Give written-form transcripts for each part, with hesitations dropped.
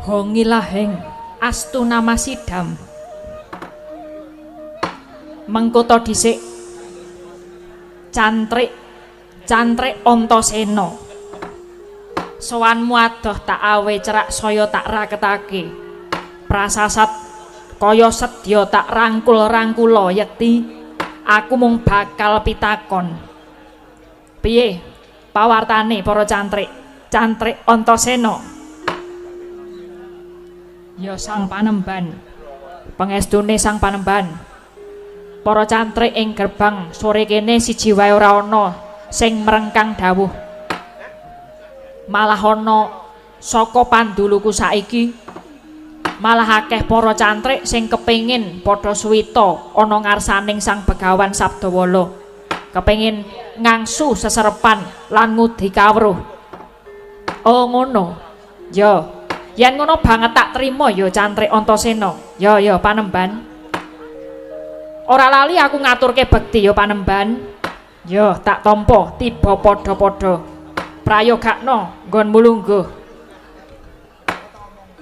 Hongi laheng astuna masidam. Mengko to dhisik cantrik cantrik Antasena. Sowanmu adoh tak awe cerak saya tak raketake. Prasasat kaya sedya tak rangkul-rangkula yekti aku mung bakal pitakon. Piye pawartane para cantrik? Cantrik Antasena. Ya Sang Panemban. Pangestune Sang Panemban. Para cantrik ing gerbang sore kene siji wae ora ana sing mrengkang dawuh. Malah ana saka panduluku saiki malah akeh para cantrik sing kepengin padha suwita ana ngarsaning Sang Begawan Sabdawala. Kepengin ngangsu seserepan lan ngudi kawruh. Oh ngono. Ya, yen ngono banget tak trima ya cantrik Antasena. Ya ya Panemban. Ora lali aku ngaturke bekti ya Panemban. Ya tak tampa tiba padha-padha. Prayogakno nggonmu lungguh.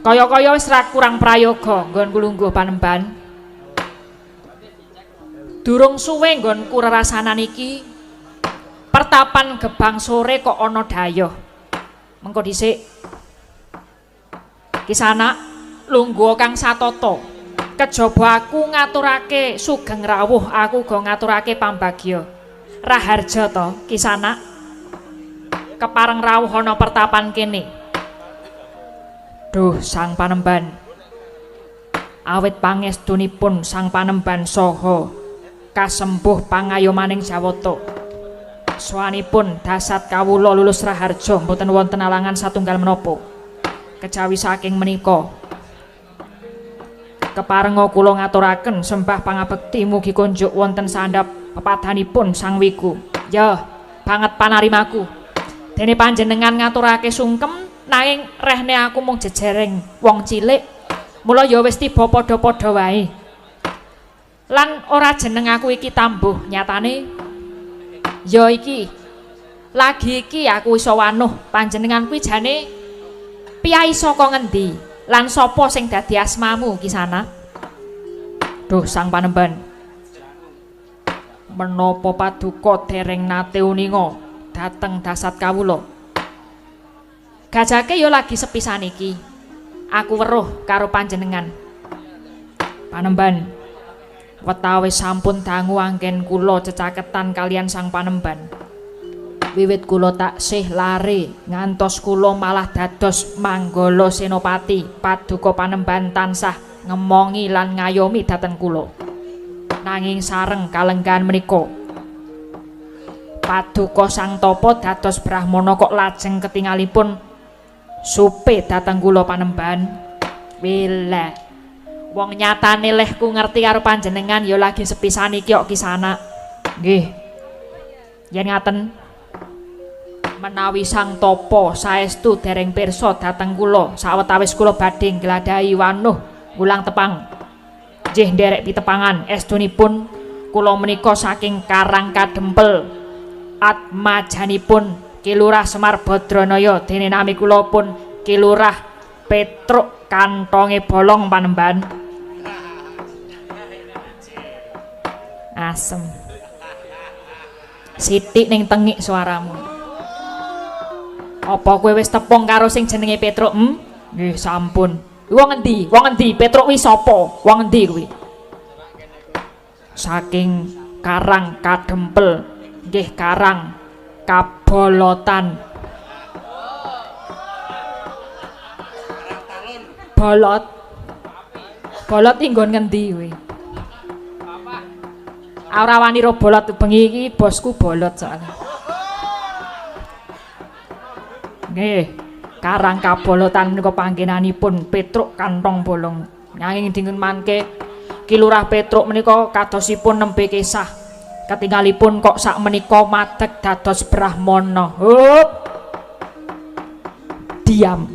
Kaya-kaya wis ra kurang prayoga nggonku lungguh Panemban. Durung suwe nggonku rerasanan iki pertapan gebang sore kok ana dayoh. Mengko dhisik. Kisana lungguh kang satata. Kejaba aku ngaturake sugeng rawuh, aku uga ngaturake pambagya. Raharja to Kisana. Kepareng rawuh ana pertapan kene. Duh Sang Panemban. Awit pangestunipun Sang Panemban saha kasembuh pangayomaning Jawata. Sowanipun dasat kawula lulus raharja mboten wonten alangan satunggal menapa. Kejawi saking menika keparenga kula ngaturaken sembah pangabekti mugi konjuk wonten sandhap pepadhanipun Sang Wiku. Ya, banget panarimaku. Dene panjenengan ngaturake sungkem nanging rehne aku mung jejereng wong cilik. Mula ya wis tiba padha-padha wae. Lan ora jeneng aku iki tambuh nyatane. Ya iki. Lagi iki aku iso wanuh panjenengan kuwi jane piyai saka ngendi? Lan sapa sing dadi asmamu Kisana? Duh Sang Panemban. Menapa paduka dereng nate uninga dhateng dasat kawula? Gajake ya lagi sepisan iki. Aku weruh karo panjenengan. Panemban. Wetawis sampun dangu anggen kula cecaketan kalian Sang Panemban. Wiwit kula taksih lare ngantos kula malah dados manggala senopati, paduka Panemban tansah ngemongi lan ngayomi dhateng kula. Nanging sareng kalenggahan menika paduka Sang Tapa dados brahmana kok lajeng ketingalipun supe dhateng kula Panemban. Wilah. Wong nyatane lehku ngerti karo panjenengan ya lagi sepisan iki kok Kisana. Nggih. Yen ngaten menawi Sang Tapa saestu dereng pirsa dhateng kula sawetawis kula badhe nggladhahi wanuh ngulang tepang. Nggih nderek pitepangan estunipun kula menika saking Karang Kadempel atmajanipun Ki Lurah Semar Badranaya dene nami kula pun Ki Lurah Petruk kantonge bolong Panemban. Asem. Sithik ning tengik suaramu. Apa kowe wis tepung karo sing jenenge Petruk? Nggih, sampun. Wong endi? Wong endi? Petruk kuwi sapa? Wong endi kuwi? Saking Karang Kadempel, nggih Karang Kabolotan. Bolot. Bolot iki nggon ngendi kuwi? Ora wani ro bolot bengi iki bosku bolot soalnya. Nggih, Karang Kabolotan menika panggenanipun Petruk kantong bolong. Nanging dinten mangke Ki Lurah Petruk menika kadosipun nembe kesah. Ketingalipun kok sak menika madeg dados brahmana. Hup. Diam.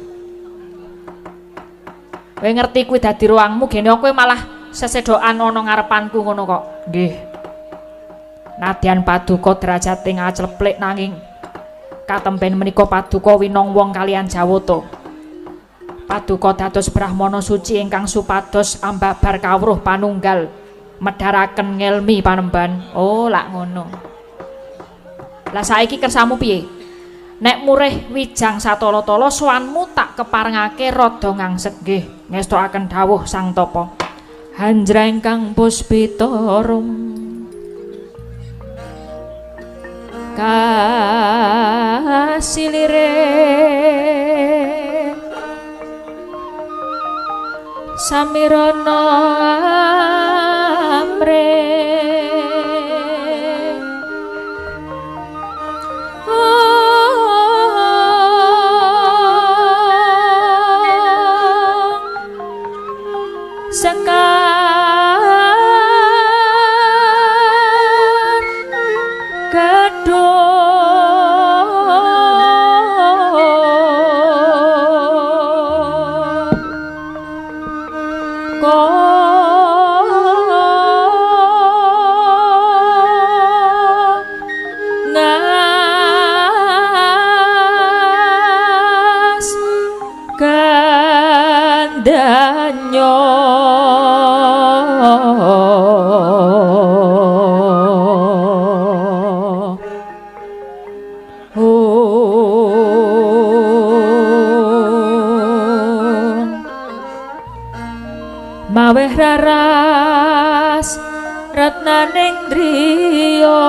Kowe ngerti kuwi dadi ruangmu gene kowe malah sesedokan ana ngarepanku ngono kok. Nggih. Nadyan paduka derajate ngacleplik nanging katemben menika paduka winong wong kalian Jawata. Paduka dados brahmana suci ingkang supados ambabar kawruh panunggal medharaken ngelmi panemban. Oh, lak ngono. Lah saiki kersamu piye? Nek murih wijang satala-tala sowanmu tak keparengake rada ngangsek nggih. Ngestokaken dawuh Sang Tapa. Hanjreng kang puspita rum kasilire samirana amre sekar gedung ngas gandanyo maweh raras retnaning driya.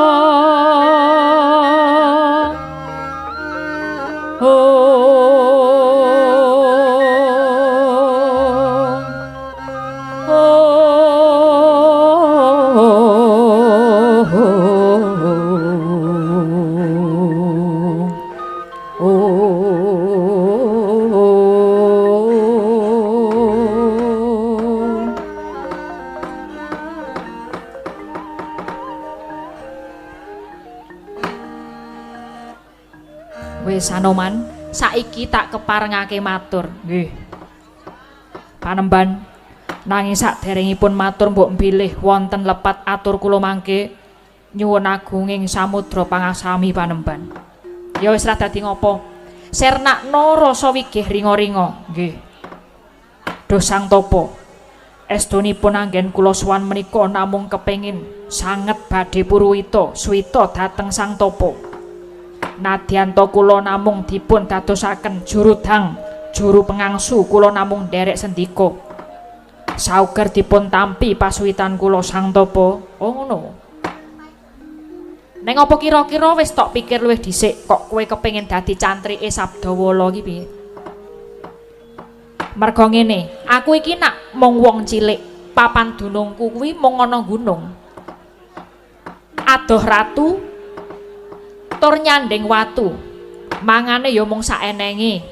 Wis Anoman, saiki tak keparengake matur. Nggih. Panemban, nanging saderengipun matur mbok bilih wonten lepat atur kula mangke nyuwun agunging samudra pangasami panemban. Ya wis ra dadi ngopo. Sernakno rasa wigih ringa-ringa. Nggih. Duh Sang Tapa, estunipun anggen kula sowan menika namung kepengin sanget badhe purwita suwita dhateng Sang Tapa. Nadyanto kula namung dipun dadosaken jurudang, juru pengangsu kula namung nderek sendika. Sauger dipun tampi pasuwitan kula Sang Tapa. Oh ngono. Neng apa kira-kira wis tok pikir luwih dhisik kok kowe kepengin dadi cantrike Sabdawala iki piye? Merga ngene, aku iki nak mung wong cilik, papan dunungku kuwi mung ana gunung. Adoh ratu tur nyanding watu, mangane ya mung saenenge,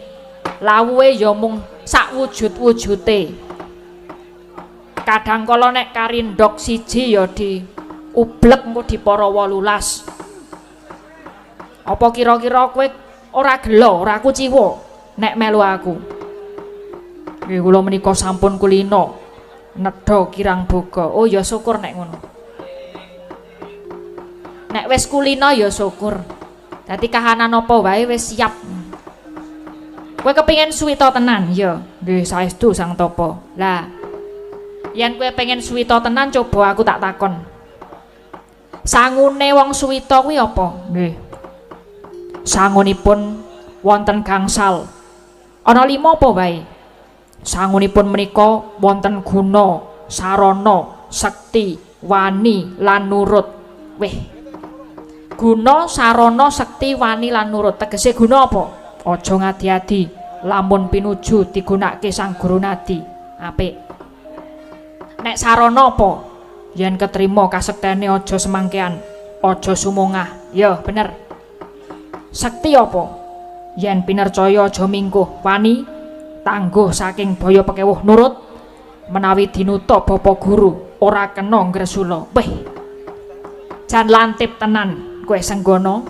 lawuhe ya mung sakwujud-wujute. Kadang kala nek karindhok siji ya di ublek engko dipara 18. Apa kira-kira kowe ora gela, ora kuciwa nek melu aku? Nggih kula menika sampun kulina nedha kirang boga. Oh ya syukur nek ngono. Nek wis kulina ya syukur. Dadi kahanan apa wae wis siap. Kowe kepengin suwita tenan? Ya, nggih saestu Sang Tapa. Lah, yen kowe pengen suwita tenan coba aku tak takon. Sangune wong suwita kuwi apa? Nggih. Sangunipun wonten gangsal. Ana 5 apa wae? Sangunipun menika wonten guna, sarana, sekti, wani lan nurut. Wih. Guna, sarana, sekti, wani lan nurut. Tegese guna apa? Aja ngadi-adi, lamun pinuju digunakake Sang Guru Nadi. Apik. Nek sarana apa? Yen ketrima kasektene aja semangkean, aja sumongah. Ya, bener. Sekti apa? Yen pinercaya aja mingkuh, wani tangguh saking baya pekewuh nurut menawi dinuta bapa guru ora kena ngresula. Wih. Jan lantip tenan kowe Senggono.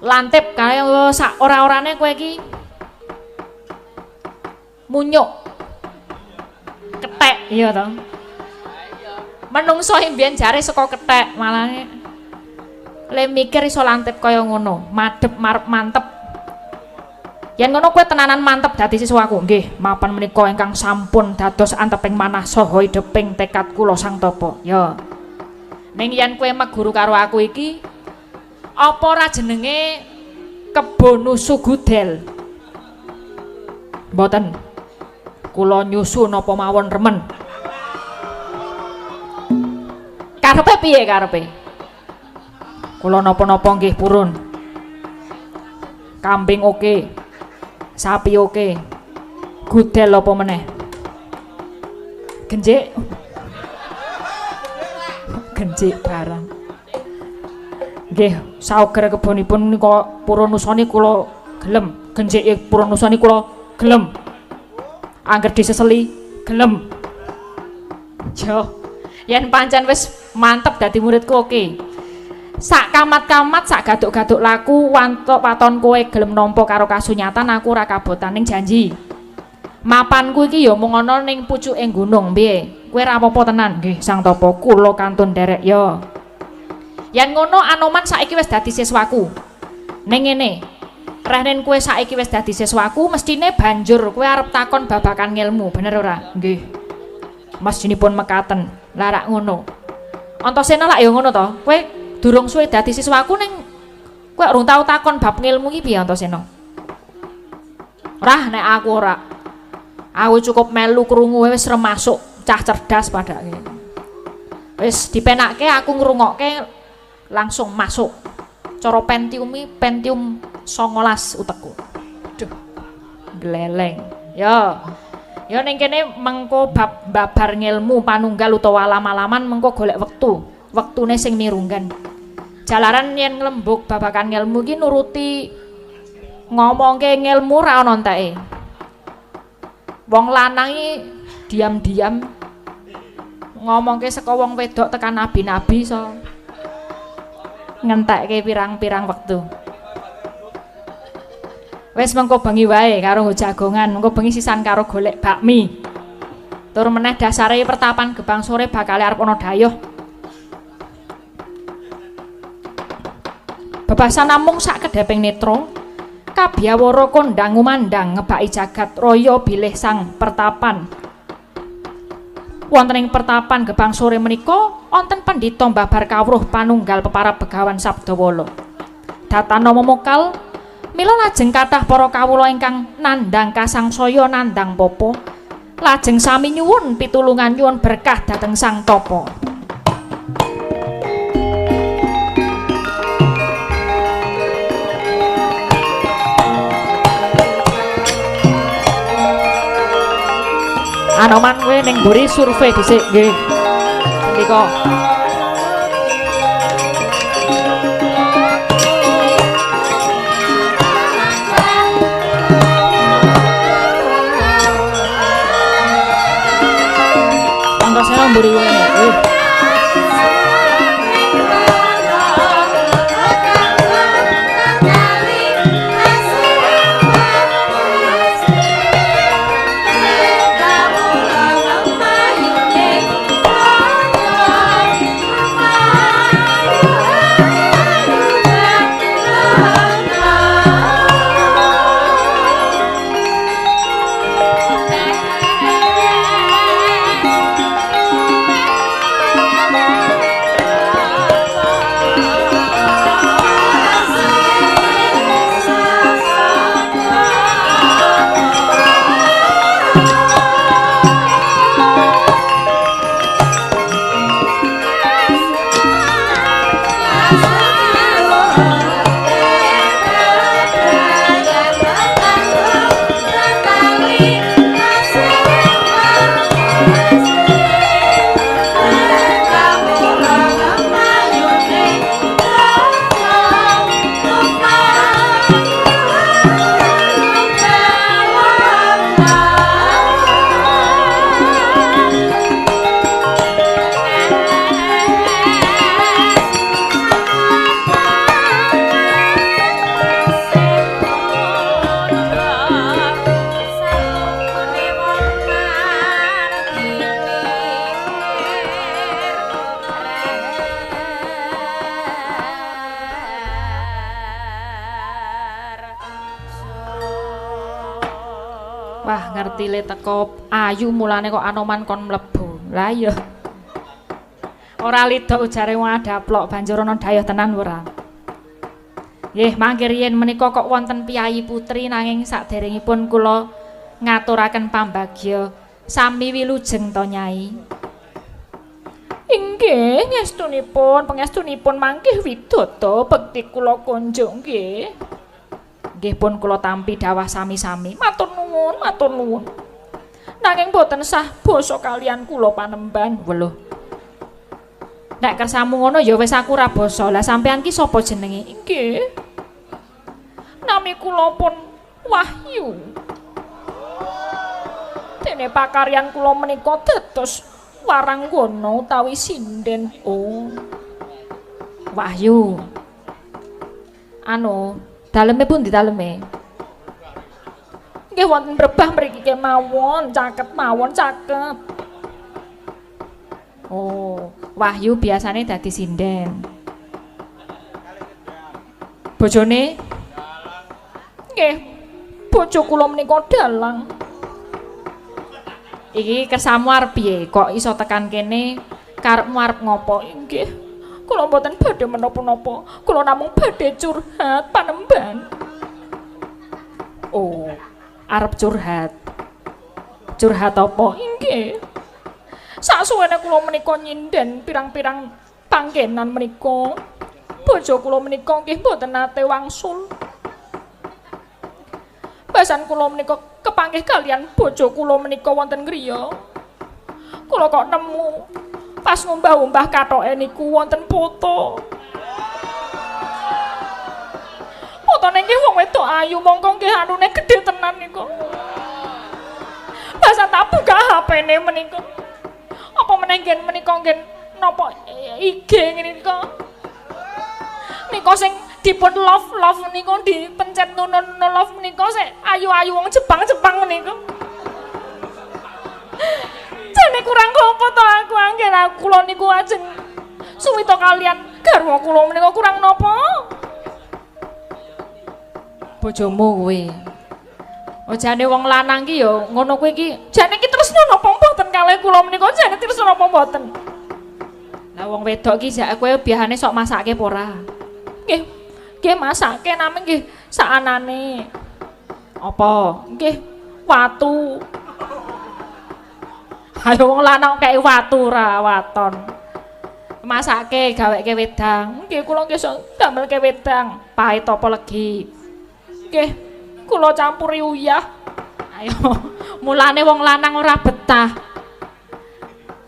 Lantip kaya sak ora-orane kowe iki munyuk kethek iya to. Menungso mbiyen jare saka kethek malane le mikir iso lantip kaya ngono, madhep marep mantep. Yen ngono kowe tenanan mantep dadi siswaku. Nggih, mapan menika ingkang sampun dados anteping manah saha ideping tekad kula Sang Tapa. Ya. Ning yen kowe meguru karo aku iki apa ora jenenge kebo nusu gudel? Mboten. Kula nyusu napa mawon remen. Karepe piye karepe? Kula napa-napa nggih purun. Kambing oke. Sapi oke. Gudel apa meneh? Genjik. Genjik barang. Nggih, sauger kebonipun nika purun nusoni kula gelem. Genjike purun nusoni kula gelem. Angger diseseli gelem. Jo. Yen pancen wis mantep dadi muridku oke. Sak kamat-kamat sak gaduk-gaduk laku wantok waton kowe gelem nampa karo kasunyatan aku ora kabotan ning janji. Mapanku iki ya mung ana ning pucuke gunung piye? Kowe ora apa-apa tenan. Nggih, Sang Tapa kula kantun nderek ya. Yen ngono Anoman saiki wis dadi siswaku. Ning ngene, rehnen kowe saiki wis dadi siswaku mestine banjur kowe arep takon babakan ngilmu, bener ora? Nggih. Mestinipun mekaten. Lah rak ngono. Antasena lak ya ngono to? Kowe durung suwe dadi siswaku ning kowe urung tau takon bab ngilmu iki piye Antasena? Ora, nek aku ora. Aku cukup melu krungu wis remasuk cah cerdas padake. Wis dipenake aku ngrungokke langsung masuk. Cara Pentium iki Pentium 19 utekku. Duh. Gleleng. Ya. Ya ning kene mengko bab babar ngilmu panunggal utawa alam-alaman mengko golek wektu. Wektune sing mirunggan. Jalaran yen nglembug babakan ngilmu iki nuruti ngomongke ngilmu ra ana enteke. Wong lanang iki diam-diam ngomongke saka wong wedok tekan nabi-nabi iso ngentekke pirang-pirang wektu. Wis mengko bengi wae karo jagongan, mengko bengi sisan karo golek bakmi. Tur meneh dasare pertapan Gebang Sore bakal arep ana dayuh. Bebasan namung sak kedheping netra, kabyawara kondhang ngumandhang ngebaki jagat raya bilih sang pertapan. Wonten ing pertapan Gebang Sore menika wonten pendhita mbabar kawruh panunggal peparab Begawan Sabdawala. Datana memokal mila lajeng kathah para kawula ingkang nandhang kasangsaya nandhang papa lajeng sami nyuwun pitulungan nyuwun berkah dhateng Sang Tapa. Anoman kowe ning mburi survei dhisik nggih. Sendika. Antasena mburi kowe. Nggih. Wah, ngerti le teko ayu mulane kok Anoman kon mlebu. Lah iya. Ora lidok ujare wong adaplok banjur ana dayuh tenan ora. Nggih, mangke riyin menika kok wonten piyayi putri nanging saderengipun kula ngaturaken pambagya sami wilujeng to Nyai. Inggih, ngestunipun, pangestunipun mangkih widodo bekti kula kunjung nggih. Nggih pun kula tampi dawah sami-sami. Matur nuwun, matur nuwun. Nanging boten sah basa kalian kula panemban. Weluh. Nek kersamu ngono ya wis aku ora basa. Lah sampean ki sapa jenenge? Inggih. Nami kula pun Wahyu. Dene pakaryan kula menika dados waranggono utawi sinden. Oh. Wahyu. Anu, daleme pundi daleme? Nggih wonten rebah mriki kemawon, caket mawon caket. Oh, Wahyu biasane dadi sinden. Bojone? Nggih. Bojo kula menika dalang. Iki kersamu arep piye? Kok iso tekan kene? Karepmu arep ngopo? Nggih. Kula mboten badhe menapa-napa. Kula namung badhe curhat panemban. Oh, arep curhat. Curhat apa? Nggih. Sasuwene kula menika nyinden pirang-pirang panggenan menika. Bojo kula menika nggih mboten nate wangsul. Basan kula menika kepanggih kalian bojo kula menika wonten griya. Kula kok nemu pas ngumbah-umbah kathoke niku wonten foto. Fotone nggih wong wedok ayu, mongko nggih anune gedhe tenan niku. Basan tak buka HP-ne menika. Apa meneh ngen menika ngen napa IG menika. Nika sing dipun love-love niku dipencet nunun love menika sik ayu-ayu wong Jepang-Jepang menika. Jane kurang apa to aku anggen aku kula niku ajeng suwita kalian garwa kula menika kurang napa? Bojomu kuwi. Oh jane wong lanang ki ya ngono kuwi ki jane ki tresno napa mboten kalih kula menika jane tresno napa mboten. Lah wong wedok ki jak kowe biasane sok masake apa ora? Nggih. Nggih masake namung nggih saanane. Apa? Nggih watu. Ayo wong lanang kei watu ra waton. Masake gaweke wedang. Nggih kula nggih sok damelke wedang. Pahit apa legi? Nggih kula campuri uyah. Ayo mulane wong lanang ora betah.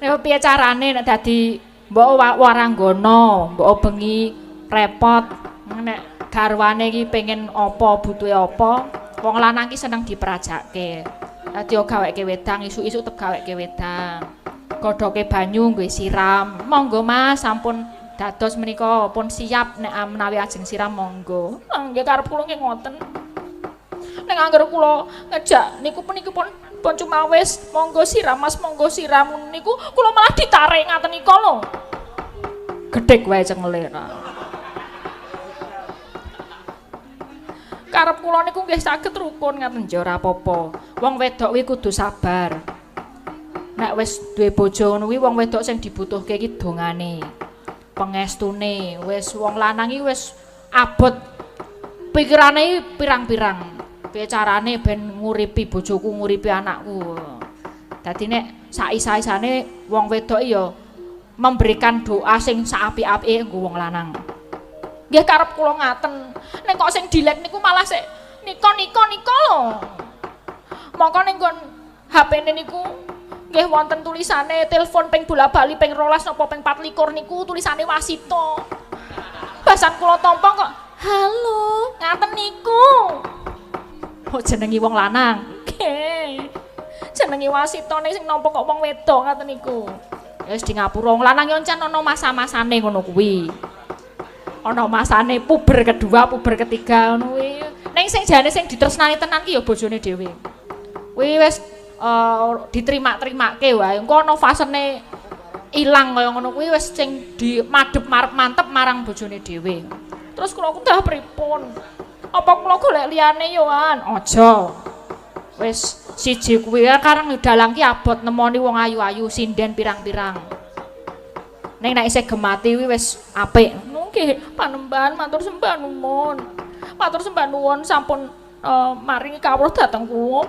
Nek piye carane nek dadi mbok waranggana, mbok bengi repot. Nek garwane iki pengen apa, butuhe apa, wong lanang ki seneng diprajake. Dadi gaweke wedang, isuk-isuk tetep gaweke wedang. Godhoke banyu nggo siram. Monggo Mas, sampun dados menika pun siap nek menawi ajeng siram monggo. Nggih karep kula nggih ngoten. Nek angger kula ngejak niku puniki pun cumawis, monggo siram Mas, monggo siram niku kula malah ditarik ngaten nika lho. Gedhek wae cengele. Karep kula niku nggih saged rukun ngaten ya ora apa-apa. Wong wedok kuwi kudu sabar. Nek wis duwe bojo ngono kuwi wong wedok sing dibutuhke iki dongane, pengestune. Wis wong lanang iki wis abot pikirane iki pirang-pirang. Piye carane ben nguripi bojoku, nguripi anakku. Dadi nek saisa-isane wong wedok ya memberikan doa sing saapik-apike nggo wong lanang. Nggih karep kula ngaten. Nek kok sing dilek niku malah sik nika-nika-nika lho. Mongko ning nggon HP-ne niku nggih wonten tulisane telepon ping bola-bali ping 12 napa ping 24 niku tulisane Wasito. Basan kula tampa kok halo ngaten niku. Oh jenengi wong lanang. Nggih. Jenengi Wasitone sing nampa kok wong wedok ngaten niku. Wis di ngapura wong lanang yo encen ana masa-masane ngono kuwi. Ana masane puber kedua, puber ketiga ngono kuwi. Ning sing jane sing ditresnani tenan ki ya bojone dhewe. Kuwi wis diterima-terimake wae. Engko ana fasene ilang kaya ngono kuwi wis sing di madhep marep mantep marang bojone dhewe. Terus kula kudah pripun? Apa kula golek liyane yo an? Aja. Wis siji kuwi karang dalang ki abot nemoni wong ayu-ayu sinden pirang-pirang. Ning nek isih gemati kuwi wis apik. Nggih, panembahan matur sembah nuwun. Matur sembah nuwun sampun maringi kawruh dhateng kula.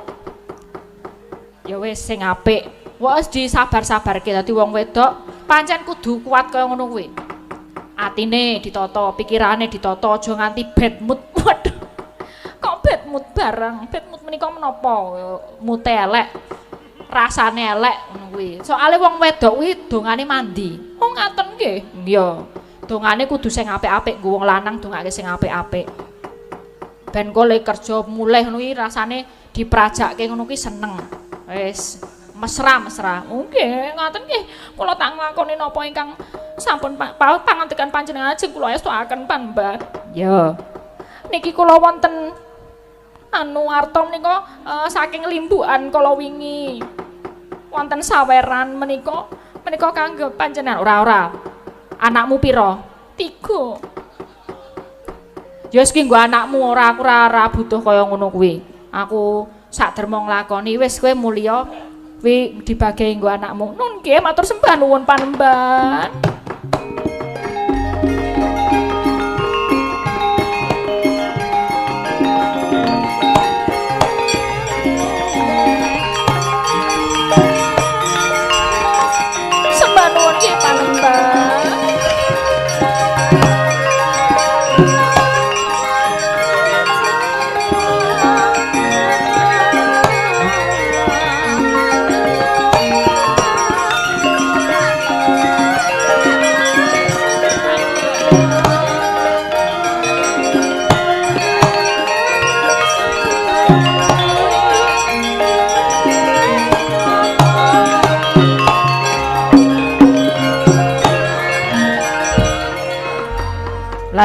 Ya wis sing apik. Wis disabar-sabarke dadi wong wedok pancen kudu kuat kaya ngono kuwi. Atine ditata, pikirane ditata, aja nganti bad mood. Waduh. Kok bad mood bareng? Bad mood menika menapa? Mute elek, rasane elek ngono kuwi. Soale wong wedok kuwi dongane mandi. Oh ngaten nggih. Iya. Dongane kudu sing apik-apik, nggo wong lanang dongake sing apik-apik. Ben kok le kerja mulih ngono kuwi rasane diprajake ngono kuwi seneng. Wis mesra-mesra. Nggih, ngaten nggih. Kula tak nglakoni napa ingkang sampun pangandikan panjenengan ajeng kula estuaken Panembahan. Ya. Niki kula wonten anu arta menika saking limbukan kala wingi. Wonten saweran menika menika kangge panjenengan. Ora-ora. Anakmu pira? 3. Ya wis ki nggo anakmu ora, aku ora butuh kaya ngono kuwi. Aku sak derma nglakoni wis kowe mulya kuwi dibagi nggo anakmu. Nun nggih matur sembah nuwun Panembahan. Sembah nuwun nggih Panembahan.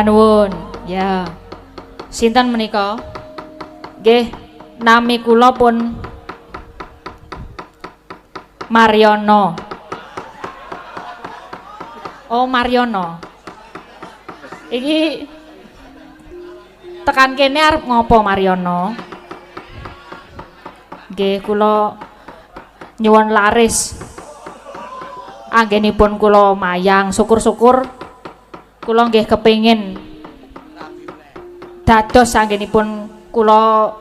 Nuwun. Ya. Sinten menika? Nggih, nami kula pun Maryono. Oh, Maryono. Iki tekan kene arep ngopo Maryono? Nggih, kula nyuwun laris. Anggenipun kula mayang, syukur-syukur kula nggih kepengin dados anggenipun kula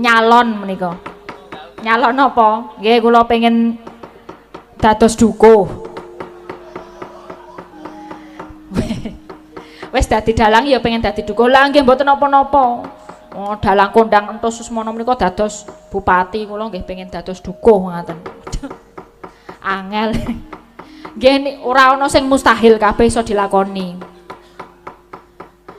nyalon menika. Nyalon napa? Nggih kula pengin dados dukuh. Wis dadi dalang ya pengen dadi dukuh. Lah nggih mboten napa-napa. Oh, dalang kondang entus Susmono menika dados bupati, kula nggih pengen dados dukuh ngaten. Angel. Nggih ora ana sing mustahil, kabeh iso dilakoni.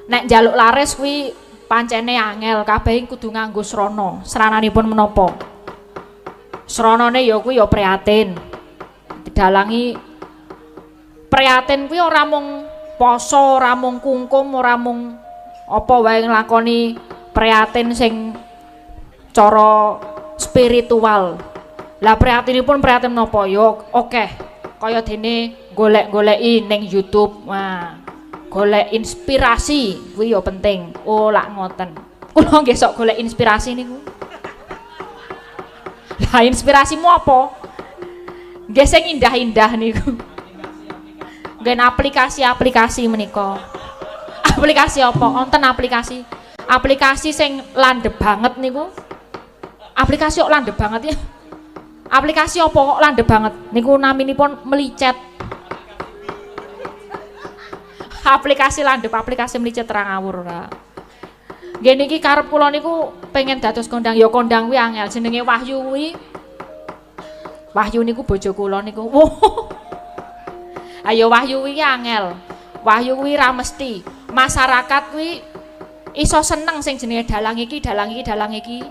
Nek njaluk laris kuwi pancene angel, kabeh kudu nganggo srana. Srananipun menapa? Sranane ya kuwi ya prihatin. Didalangi prihatin kuwi ora mung poso, ora mung kungkum, ora mung apa wae nglakoni prihatin sing cara spiritual. Lah prihatinipun prihatin menapa? Ya akeh. Kaya dene golek-goleki ning YouTube. Wah, golek inspirasi kuwi ya penting. Oh, lak ngoten. Kula nggih sok golek inspirasi niku. Lah inspirasimu apa? Nggih sing indah-indah niku. Nggih aplikasi-aplikasi menika. Aplikasi apa? Wonten aplikasi. Aplikasi sing landhep banget niku. Aplikasi kok landhep banget ya. Aplikasi apa kok landhep banget? Niku naminipun melicet. Aplikasi landhep, aplikasi melicet terang ngawur ora. Nggih niki karep kula niku pengen dados kondang, ya kondang kuwi angel jenenge Wahyu kuwi. Wahyu niku bojo kula niku. Ayo Wahyu kuwi angel. Wahyu kuwi ra mesti. Masyarakat kuwi iso seneng sing jenenge dalang iki, dalang iki, dalang iki.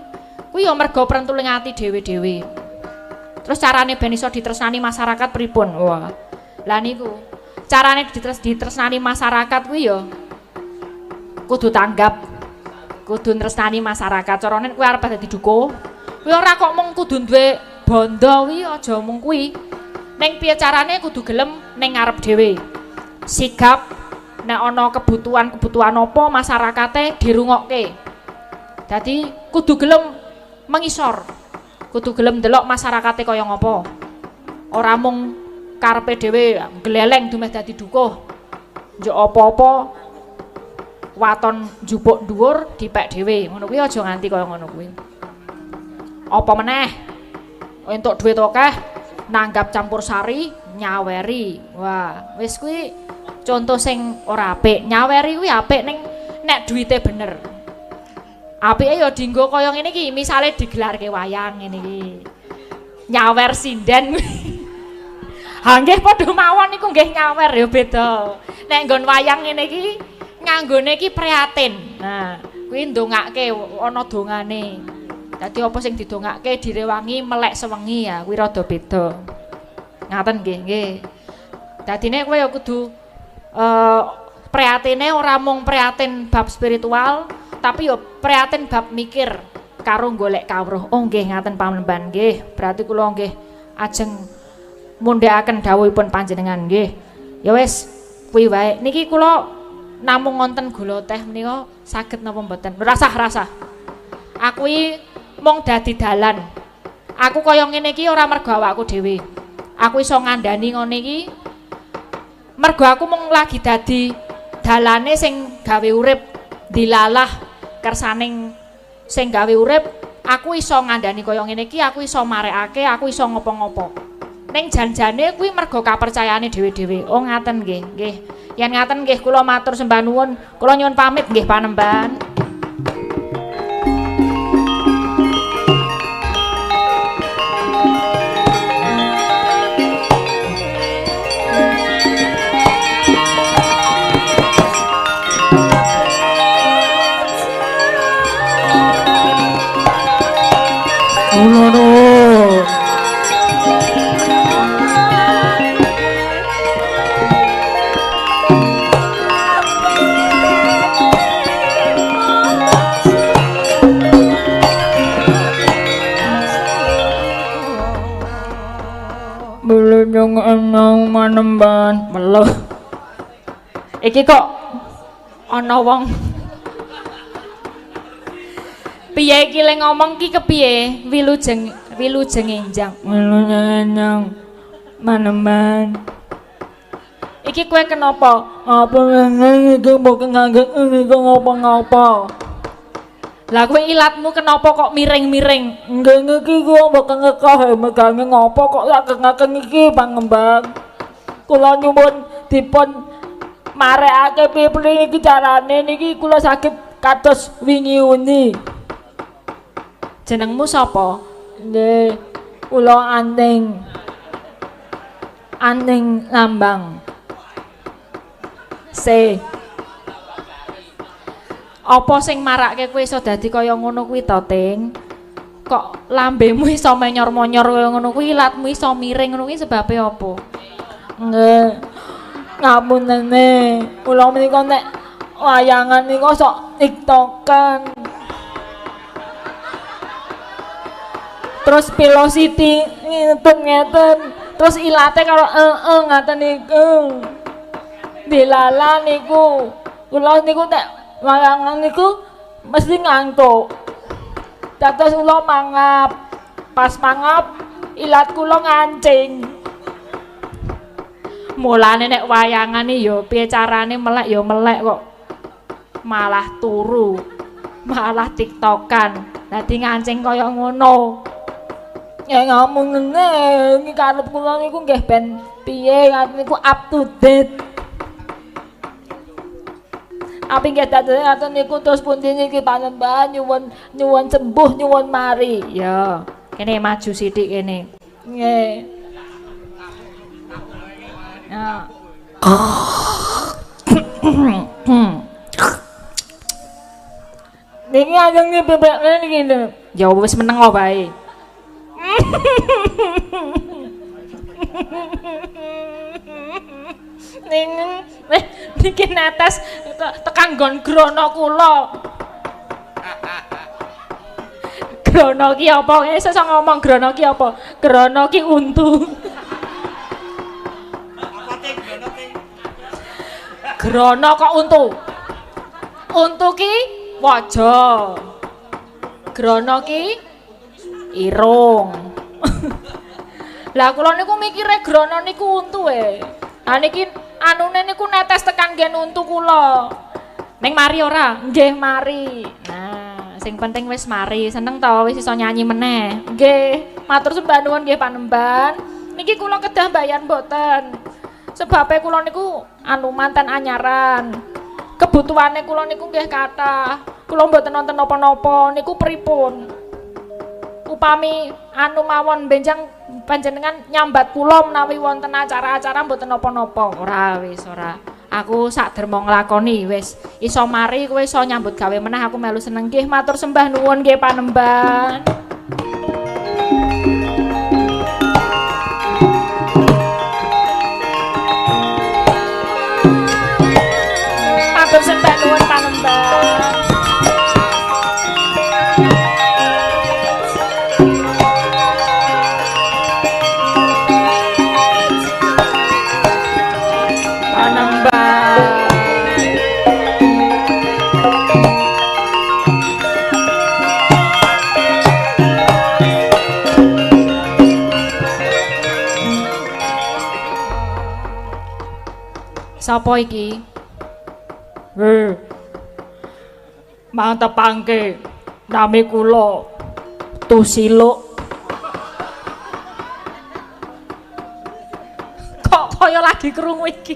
Kuwi ya mergo prentuling ati dhewe-dhewe. Terus carane ben iso ditresnani masyarakat pripun? Wah. Lah niku carane ditresnani masyarakat kuwi ya kudu tanggap. Kudu nresnani masyarakat. Carane kuwi arep dadi dukuh. Kuwi ora kok mung kudu duwe bondo kuwi aja mung kuwi. Ning piye carane kudu gelem ning ngarep dhewe. Sigap nek ana kebutuhan-kebutuhan apa masyarakate dirungokke. Dadi kudu gelem mengisor. Kudu gelem ndelok masyarakate kaya ngapa. Ora mung karepe dhewe gleleng dumeh dadi dukuh. Njuk apa-apa waton njupuk dhuwur dipek dhewe. Ngono kuwi aja nganti kaya ngono kuwi. Apa meneh entuk duit akeh nanggap campur sari nyaweri. Wah, wis kuwi contoh sing ora apik. Nyaweri kuwi apik ning nek duwite bener. Apike ya dienggo kaya ngene iki, misale digelarke wayang ngene iki. Nyawer sinden kuwi. Ha nggih padha mawon niku nggih nyawer ya beda. Nek nggon wayang ngene iki nganggone iki prihatin. Nah, kuwi ndongake ana dongane. Dadi apa sing didongake direwangi melek sewengi ya, kuwi rada beda. Ngaten nggih, nggih. Dadine kowe ya kudu prihatine ora mung prihatin bab spiritual, tapi ya prihatin bab mikir karo golek kawruh. Oh nggih ngaten panembahan nggih. Berarti kula nggih ajeng mundhakaken dawuhipun panjenengan nggih. Ya wis kuwi wae. Niki kula namung ngonten gula teh menika saged napa mboten? Rasah-rasah. Aku iki mung dadi dalan. Aku kaya ngene iki ora mergo awakku dhewe. Aku iso ngandani ngene iki mergo aku mung lagi dadi dalane sing gawe urip, dilalah kersaning sing gawe urip, aku iso ngandani kaya ngene iki, aku iso marekake, aku iso ngopo-ngopo. Ning janjane kuwi mergo kapercayaane dhewe-dhewe. Oh ngaten nggih, nggih. Yen ngaten nggih kula matur sembah nuwun, kula nyuwun pamit nggih panembahan. Kula nuwun. Belum enang manemban meluh. Iki kok ana wong piye iki le ngomong ki kepiye? Wilujeng wilujeng enjang. Wilujeng enjang manemban. Iki kowe kenapa? Apa ngene iki mbok nganggo iki ngopo-ngopo? Lah kowe ilatmu kenapa kok miring-miring? Nggih niki kula mboten ngekeh megange ngopo kok lageng-ageng iki pangembang. Kula nyuwun dipun marekake piye niki carane niki kula saged kados wingi uni. Jenengmu sapa? Nggih, kula Anting. Anting Lambang. C. Apa sing marake kowe iso dadi kaya ngono kuwi to, Ting? Kok lambemu iso menyor-monyor kaya ngono kuwi, ilatmu iso miring ngono kuwi sebabe apa? Nggih. Ngapuntene, kula menika nek wayangan nika sok tiktokan. Terus velocity ngeten ngeten, terus ilate karo ngaten niku. Dilala niku. Kula niku nek wayangan niku mesti ngantuk. Dados kula mangap. Pas mangap ilat kula ngancing. Mulane nek wayangan iki ya piye carane melek ya melek kok. Malah turu. Malah tiktokan. Dadi ngancing kaya ngono. Ya ngapunten iki karep kula niku nggih ben piye ngaten niku up to date. Api nggih dados ngaten niku terus pundi niki panembahan nyuwun nyuwun sembuh nyuwun mari. Ya, kene maju sithik kene. Nggih. Ya. Niki ajeng dipepekne niki lho. Ya wis meneng wae. Ning niki netes tekan nggon grono kula. Grono ki apa? Iso ngomong grono ki apa? Grono ki untu. Apa ting grono ting? Grono kok untu? Untu ki waja. Grono ki Irung. Lah kula niku mikire grono niku untu e. Ha niki anune niku netes tekan nggen untu kula. Ning mari ora? Nggih mari. Nah, sing penting wis mari, seneng to wis iso nyanyi meneh. Nggih, matur sembah nuwun nggih Panembahan. Niki kula kedah bayar mboten. Sebabe kula niku anu manten anyaran. Kebutuhane kula niku nggih kathah. Kula mboten nonton napa-napa niku pripun? Upami anu mawon benjang panjenengan nyambat kula menawi wonten acara-acara mboten napa-napa. Ora wis ora. Aku sak derma nglakoni wis iso mari kowe iso nyambut gawe meneh aku melu seneng nggih matur sembah nuwun nggih Panembahan. Matur sembah nuwun Panembahan. Sapa iki? Nggih. Mantepangke nami kula Tusiluk. Kok kaya lagi krungu iki?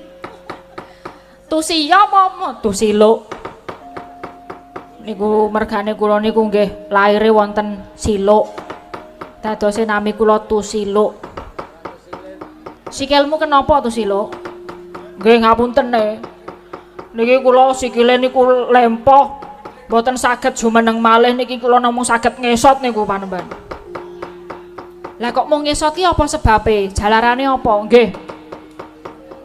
Tusiya apa Tusiluk? Niku mergane kula niku nggih laire wonten Siluk. Dadose nami kula Tusiluk. Sikilmu kenapa Tusiluk? Nggih ngapunten e. Niki kula sikile niku lempoh. Mboten saged jumeneng malih niki kula namung saged ngesot niku Panembahan. Lah kok mung ngesot ki apa sebabe? Jalarane apa? Nggih.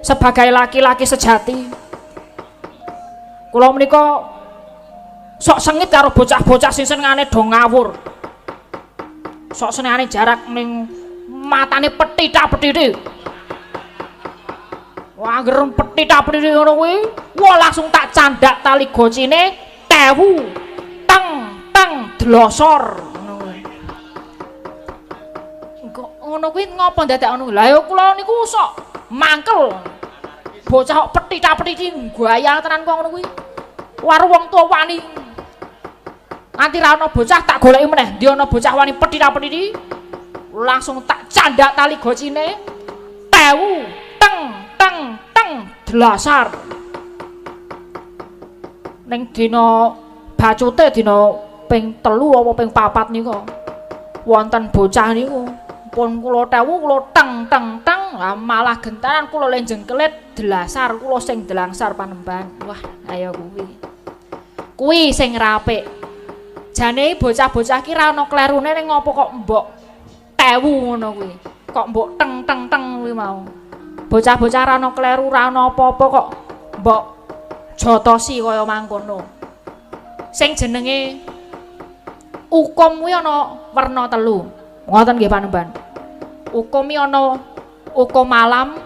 Sebagai laki-laki sejati kula menika sok sengit karo bocah-bocah sing senengane do ngawur. Sok senengane jarak ning matane petita-petiti. Wah, anggere petita-petiti ngono kuwi, wah langsung tak candak tali gocine tewu. Teng teng dlosor ngono kuwi. Kok ngono kuwi ngopo dadak ngono? Lah ya kula niku sok mangkel. Bocah kok petita-petiti gayang tenan kok ngono kuwi. Waru wong tuwa wani. Nganti ra ono bocah tak goleki meneh. Ndi ana bocah wani petita-petiti, langsung tak candak tali gocine tewu teng teng teng dlasar. Ning dina bacute dina ping 3 apa ping 4 nika wonten bocah niku pun kula tewu kula teng teng teng malah gentaran kula lenjeng kelit dlasar kula sing dlangsar Panembahan. Wah, ayo kuwi. Kuwi sing rapik. Jane bocah-bocah ki ra ono klerune ning ngopo kok mbok tewu ngono kuwi. Kok mbok teng teng teng kuwi mau. Bocah-bocah ra ono kleru ra ono apa-apa kok mbok jotosi kaya mangkono. Sing jenenge hukum kuwi ana werna telu. Ngoten nggih Panembahan. Hukum iki ana hukum alam,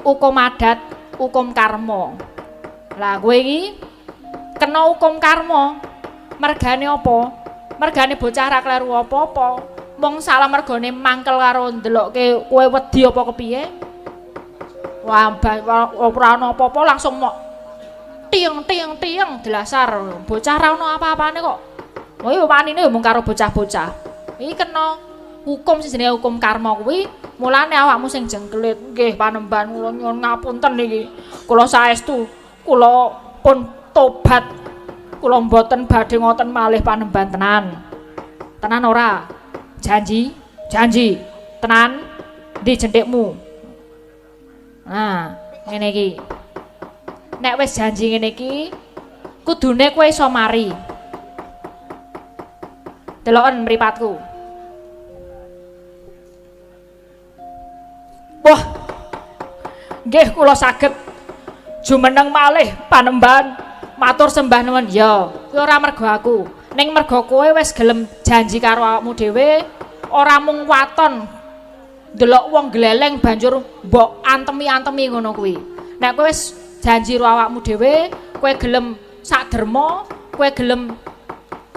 hukum adat, hukum karma. Lah kowe iki kena hukum karma. Mergane apa? Mergane bocah ra kleru apa-apa. Mung salah mergane mangkel karo ndelokke kowe wedi apa kepiye? Wah, ora ana apa-apa langsung mok tieng tieng tieng dlasar. Bocah ra ono apa-apane kok. Wah, wanine mung karo bocah-bocah. Iki kena hukum sing jenenge hukum karma kuwi, mulane awakmu sing jengkelit. Nggih Panembahan kula nyuwun ngapunten niki. Kula saestu, kula pun tobat. Kula mboten badhe ngoten malih Panembahan tenan. Tenan ora? Janji, janji. Tenan ndi jenthikmu? Nah, ngene iki. Nek wis janji ngene iki, kudune kowe iso mari. Deloken mripatku. Wah. Nggih kula saged jumeneng malih Panembahan. Matur sembah nuwun. Ya, kuwi ora mergo aku. Ning mergo kowe wis gelem janji karo awakmu dhewe, ora mung waton ndelok wong gleleng banjur mbok antemi-antemi ngono kuwi. Nek kowe wis janji karo awakmu dhewe, kowe gelem sak derma, kowe gelem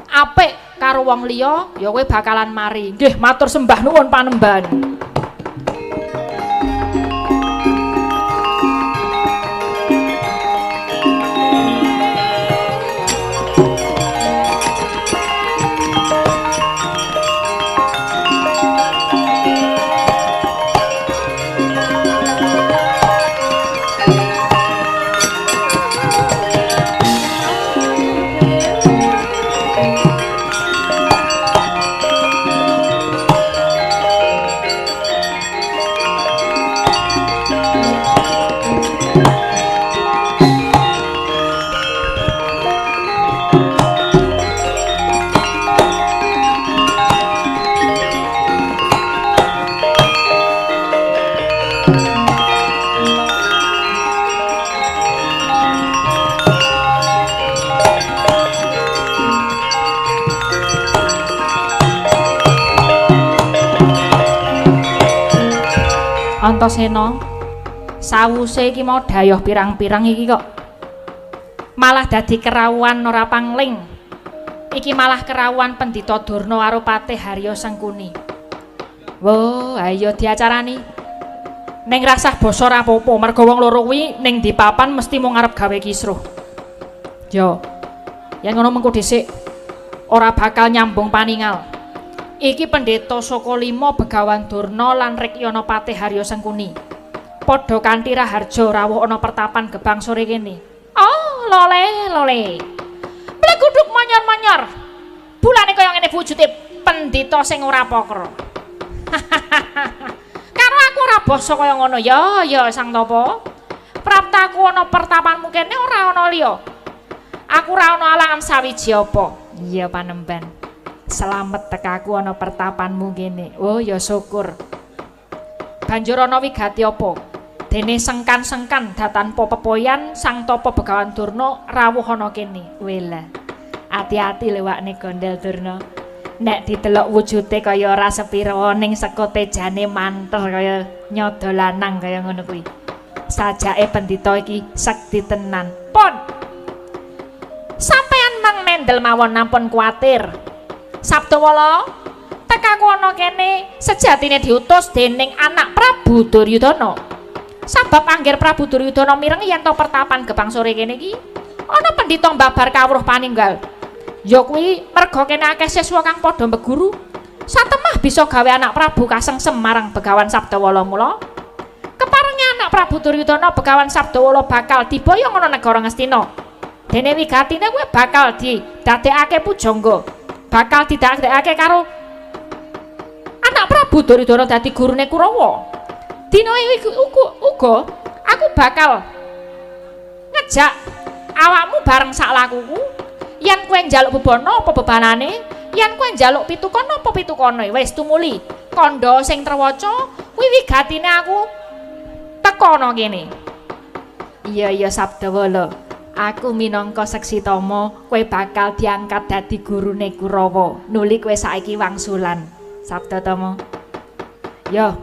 apik karo wong liya ya kowe bakalan mari. Nggih, matur sembah nuwun panembahan. Antasena, sawuse iki mau dayoh pirang-pirang iki kok malah dadi kerawuhan ora pangling. Iki malah kerawuhan Pendhita Durna karo Patih Harya Sengkuni. Wo, ayo diacarani. Ning rasah basa ora apa-apa, mergo wong loro kuwi ning ndi papan mesti mung arep gawe kisruh. Yo. Yen ngono mengko dhisik ora bakal nyambung paningal. Iki pendeta saka lima Begawan Durna lan Rekyana Patih Harya Sengkuni. Padha kanthi raharja rawuh ana pertapan Gebang sore kene. Oh, lole lole. Bleguduk manyor-manyor. Bulane kaya ngene wujude pendeta sing ora pakra. Karo aku ora basa kaya ngono ya, ya Sang Tapa. Praptaku ana pertapanmu kene ora ana liya. Aku ora ana alangan sawiji apa. Iya panemban. Selamet tekaku ana pertapanmu kene. Oh ya syukur. Banjur ana wigati apa? Dene sengkan-sengkan datanpa pepoyan Sang Tapa Begawan Durna rawuh ana kene. Wela. Ati-ati lewakne gondel Durna. Nek didelok wujude kaya ora sepira ning sekote jane manter kaya nyodo lanang kaya ngono kuwi. Sajake pendhita iki sekti tenan. Pun. Sampeyan mang mendel mawon nampun kuwatir. Sabdawala, tekaku ana kene sejatine diutus dening anak Prabu Duryudana. Sabab angger Prabu Duryudana mireng yen to pertapan Gebang sore kene iki ana pendhita mbabar kawruh paninggal. Ya kuwi merga kene akeh siswa kang padha mbeguru. Satemah bisa gawe anak Prabu kasengsem marang Begawan Sabdawala mula. Keparenge anak Prabu Duryudana Begawan Sabdawala bakal diboyong ana negara Ngastina. Dene wigatine kuwi bakal didadekake pujangga. Bakal didadekake karo anak Prabu Duryudana dadi gurune Kurawa. Dina iki uga aku bakal ngejak awakmu bareng sak lakuku. Yen kowe njaluk bebana apa bebanane, yen kowe njaluk pitukana apa pitukane, wis tumuli kandha sing terwaca kuwi wigatine aku teka ana kene. Iya iya Sabdawala, aku minangka seksi tama kowe bakal diangkat dadi gurune Kurawa. Nuli kowe saiki wangsulan. Sabdatama. Yo.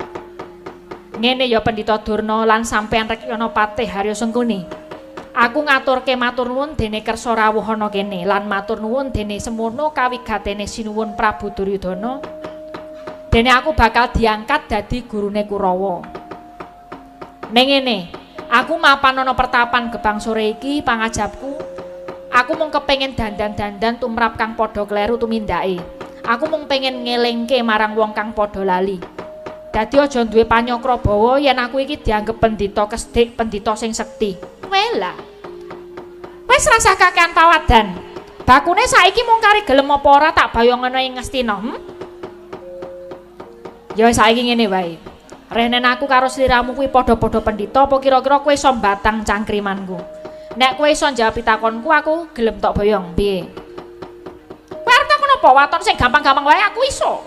Ngene ya Pendhita Durna lan sampeyan Rekyana Patih Harya Sengkuni. Aku ngaturke matur nuwun dene kersa rawuh ana kene lan matur nuwun dene semono kawigatene sinuwun Prabu Duryudana. Dene aku bakal diangkat dadi gurune Kurawa. Ning ngene, aku mapan ana pertapan Gebang sore iki pangajapku. Aku mung kepengin dandan-dandan tumrap kang padha kleru tumindake. Aku mung pengen ngelingke marang wong kang padha lali. Dadi aja duwe panyokra bawa yen aku iki dianggep pendhita kesdik, pendhita sing sekti. Wela. Wis rasah kakean pawadan. Bakune saiki mung kari gelem apa ora tak bayangana ing Ngastina, Ya saiki ngene wae. Renen aku karo sliramu kuwi padha-padha pendhita apa kira-kira kowe iso mbatang cangkrimanku? Nek kowe iso njawab pitakonku aku gelem tok boyong. Piye? Kowe arep takon apa? Waton sing gampang-gampang wae aku iso.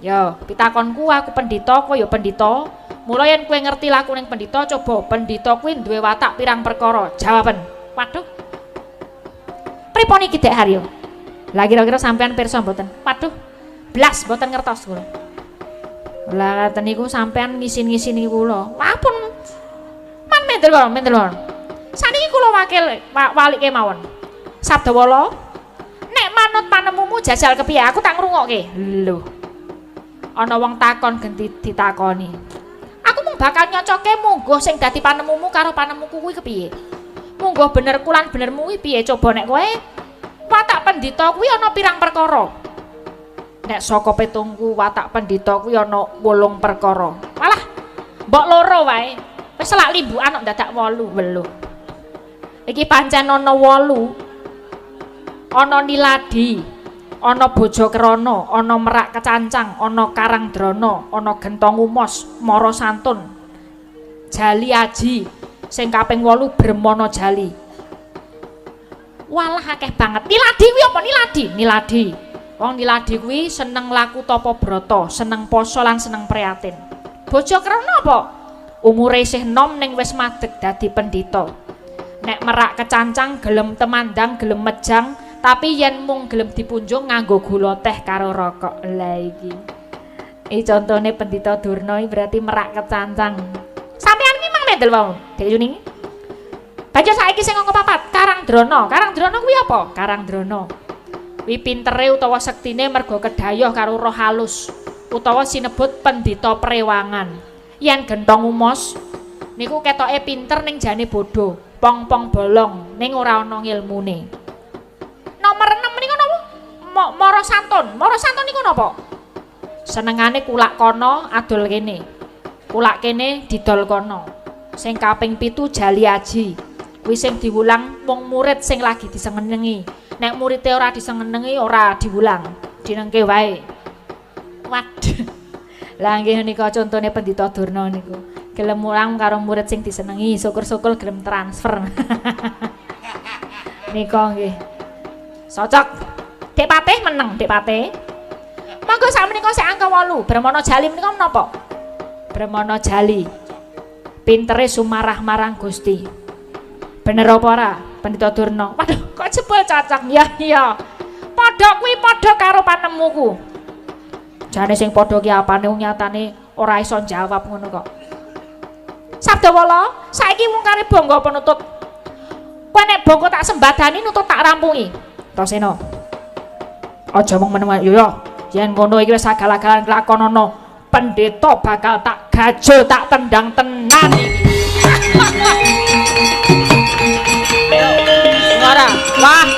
Ya, pitakonku aku pendhita, kowe ya pendhita. Mula yen kowe ngerti lakuning pendhita, coba pendhita kuwi duwe watak pirang perkara? Jawaben. Waduh. Pripun iki Dek Haryo? Lah kira-kira sampean pirsa mboten? Waduh. Blas mboten ngertos kula. Lah ngaten niku sampean ngisin-ngisini kula. Wah pun man mendel mawon, mendel mawon. Saniki kula wakil walike mawon. Sabdawala, nek manut panemumu jajal kepiye? Aku tak ngrungokke. Lho. Ana wong takon genti ditakoni. Aku mung bakal nyocoke mungguh sing dadi panemumu karo panemuku kuwi kepiye? Mungguh benerku lan benermu kuwi piye? Coba nek kowe watak pendhita kuwi ana pirang perkara? Nek saka petungku watak pendhita kuwi ana 8 perkara. Walah, mbok loro wae. Wis selak limbukan kok dadak 8. Weluh. Iki pancen ana 8. Ana Niladi, ana Bojokrana, ana Merak Kecancang, ana Karangdrana, ana Gentong Umos, Mara Santun, Jali Aji, sing kaping 8 Bremana Jali. Walah akeh banget. Niladi kuwi apa Niladi? Niladi. Wong Niladi kuwi seneng laku tapa brata, seneng poso lan seneng prihatin. Bojokrana apa? Umure isih enom ning wis madeg dadi pendhita. Nek Merak Kecancang gelem temandang, gelem mejang, tapi yen mung gelem dipunjung nganggo gula teh karo rokok. Lah iki. Iki contone pendhita Durna iki berarti Merak Kecancang. Sampeyan ki mang mendel wau, Dek Yuni. Banjur saiki sing angka 4, Karangdrana. Karangdrana kuwi apa? Karangdrana. Kuwi pintere utawa sektine mergo kedayoh karo roh halus utawa sinebut pendhita prewangan. Yen Gentong Umos niku ketoke pinter ning jane bodho, pong-pong bolong ning ora ana ngilmune. Nomor 6 niku napa? Mara Santun. Mara Santun niku napa? Senengane kulak kono adol kene. Kulak kene didol kono. Sing kaping 7 Jali Aji. Kuwi sing diwulang wong murid sing lagi disenengi. Nek murite ora disenengi ora diwulang, dinengke wae. Waduh. Lah nggih nika contone pendhita Durna niku. Gelem mulang karo murid sing disenengi, syukur-syukur gelem transfer. Nika nggih. Socok. Dek Patih meneng, Dek Patih. Monggo sakmenika sik angka 8. Bremana Jali menika menapa? Bremana Jali. Pintere sumarah marang Gusti. Bener apa ora, Pendhita Durna? Waduh, kok jebul cocok. Ya iya. Padha kuwi padha karo panemuku. Jane sing padha ki apane wong nyatane ora iso jawab ngono kok. Sabdawala, saiki mung kare bangga apa nutut? Kowe nek bangga tak sembadani nutut tak rampungi. Antasena. Aja mung meneng yo yo. Yen ngono iki wis agal-agalan lakonono. Pendeta bakal tak gajul, tak tendang tenan iki. Ora. Wah.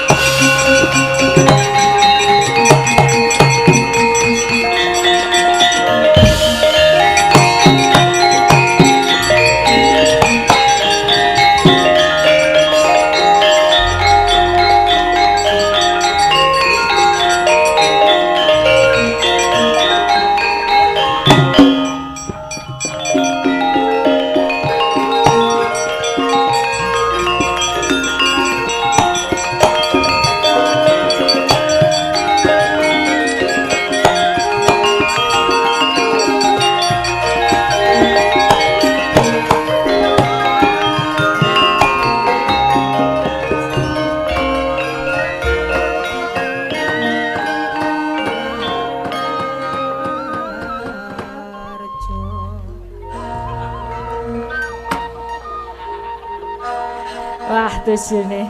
Tujune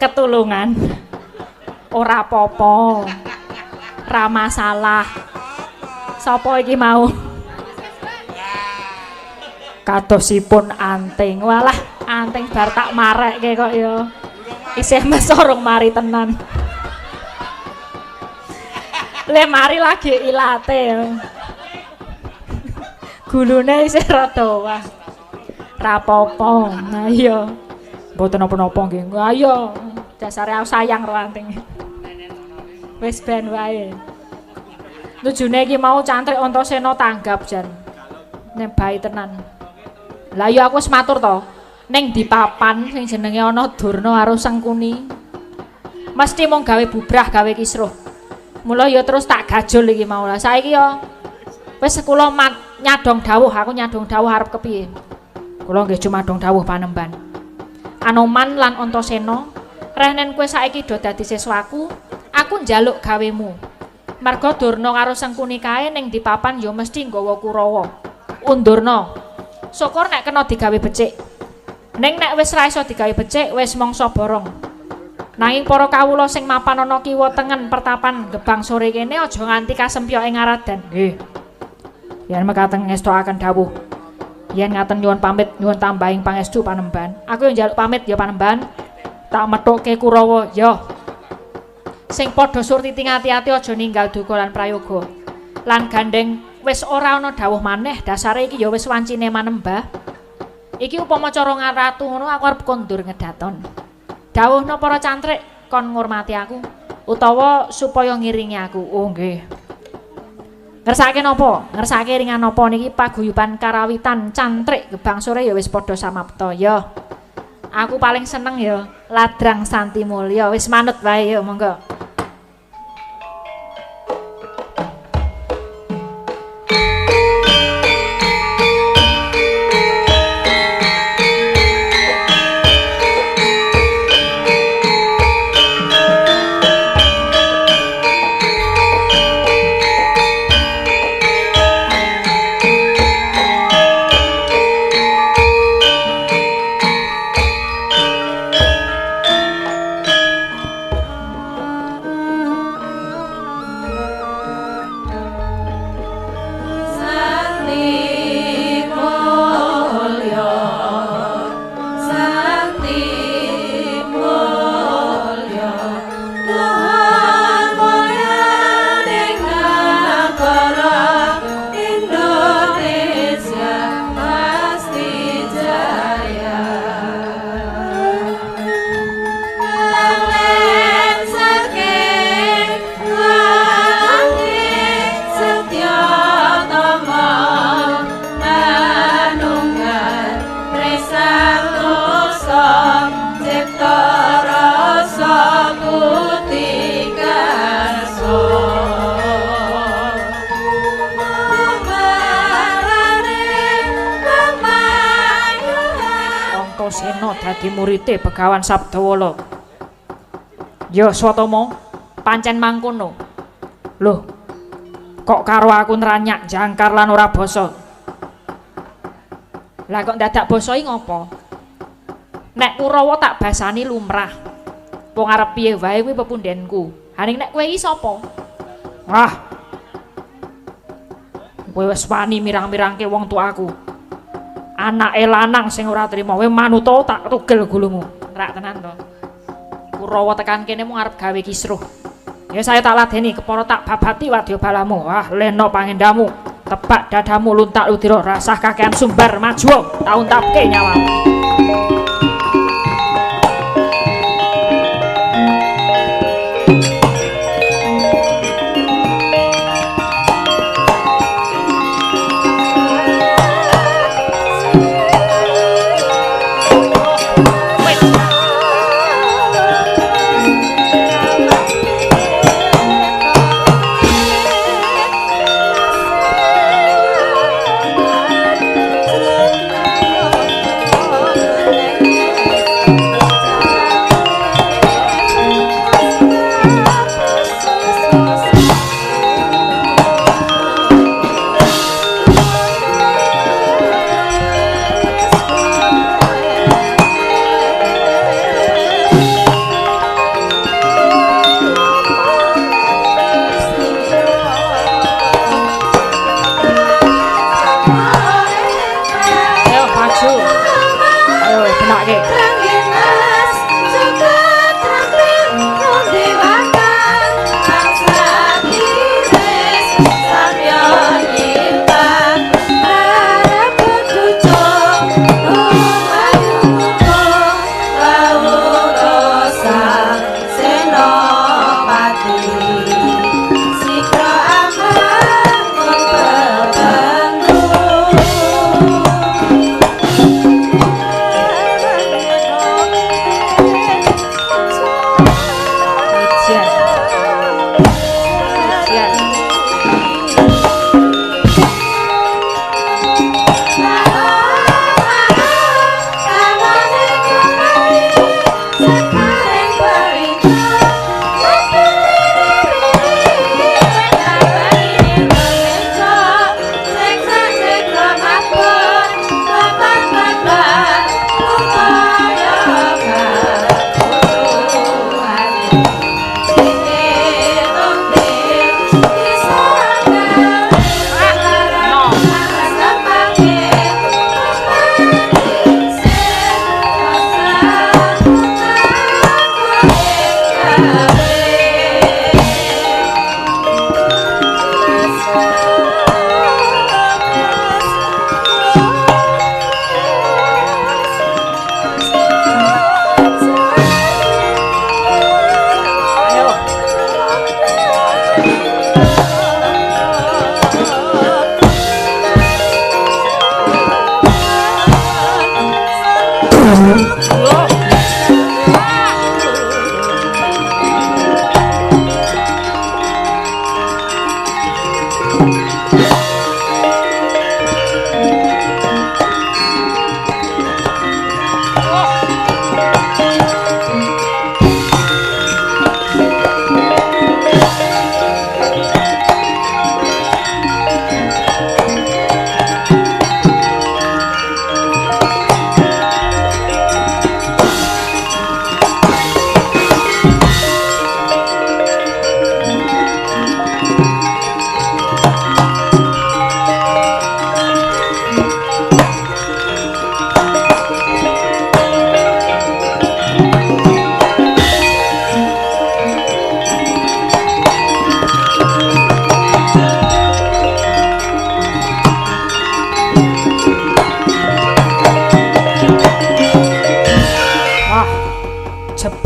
ketulungan ora apa-apa, ra masalah. Sapa iki mau? Kadosipun anting. Walah, anting bar tak marekke kok ya. Isih mesorong mari tenan. Le mari lagi ilate. Gulune isih rada wah. Rapopo. Nah iya. Mboten napa-napa nggih. Ayo, dasare aku sayang karo anting. Wis ben wae. Tujune iki mau cantrik Antasena tanggap jan. Nek bae tenan. Lah iya aku wis matur to. Ning di papan sing jenenge ana Durna karo Sengkuni. Mesti mung gawe bubrah, gawe kisruh. Mula ya terus tak gajul iki mau. Lah saiki ya wis kula nyadong dawuh, aku nyadong dawuh arep kepiye? Kula nggih jumadong dawuh panemban. Anoman lan Antasena, rehnen kowe saiki do dadi siswaku, aku njaluk gawemu. Marga Durna karo Sengkuni kae ning di papan ya mesti nggawa Kurawa. Undurna. Syukur nek kena digawe becik. Ning nek wis ra iso digawe becik, wis mangsa borong. Nanging para kawula sing mapan ana kiwa tengen pertapan Gebang Sore kene aja nganti kasempyok ing aradan. Nggih. Yen mekaten ngestokaken dawuh. Yen ngaten nyuwun pamit, nyuwun tambahing pangestu panemban. Aku yo njaluk pamit ya panemban. Tak methukke Kurawa ya. Sing padha surtiti ati-ati aja ninggal duka lan prayoga. Lan gandeng wis ora ana dawuh maneh, dasare iki ya wis wancine manembah. Iki upama cara ngaratu ngono aku arep kondur ngedaton. Dawuhna para cantrik kon ngurmati aku utawa supaya ngiringi aku. Oh nggih. Ngersakake napa? Ngersakake ringan napa niki paguyuban karawitan cantrik Gebang Sore ya wis padha samapta ya. Aku paling seneng ya Ladrang Santi Mulya. Wis manut wae ya monggo. Antasena dadi murite Begawan Sabdawala. Ya Swatama, pancen mangkono. Loh, kok karo aku nranyak jangkar lan ora basa. Lah kok dadak basa iki ngopo? Nek Kurawa tak basani lumrah. Wong arep piye wae kuwi pepundhenku. Ha ning nek kowe iki sapa? Wah. Kowe wis wani mirang-mirangke wong tuaku. Anake lanang sing ora trima, kowe manuta tak tugel gulumu. Rak tenan to. Kurawa tekan kene mung arep gawe kisruh. Ya saya tak ladeni kepara tak babati wadyabalamu. Wah, leno pangendamu. Tebak dadamu luntak ludira rasah kakean sumbar maju tak untapke nyawamu.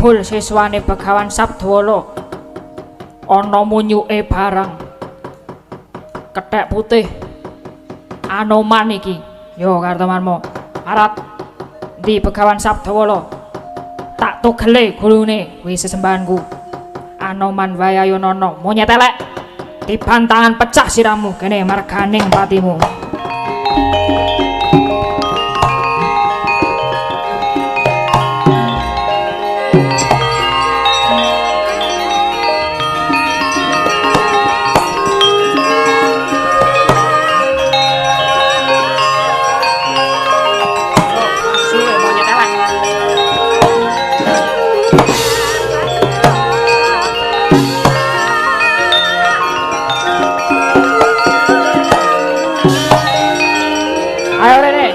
Jebul siswane Begawan Sabdawala ana munyuke barang. Kethek putih Anoman iki. Yo Kartomarmo, arat ndi Begawan Sabdawala? Tak tugele gulune kuwi sesembahanku. Anoman wae ayo nono, monyet elek. Dibantangan pecah siramu kene marganing patimu. Ayo rene.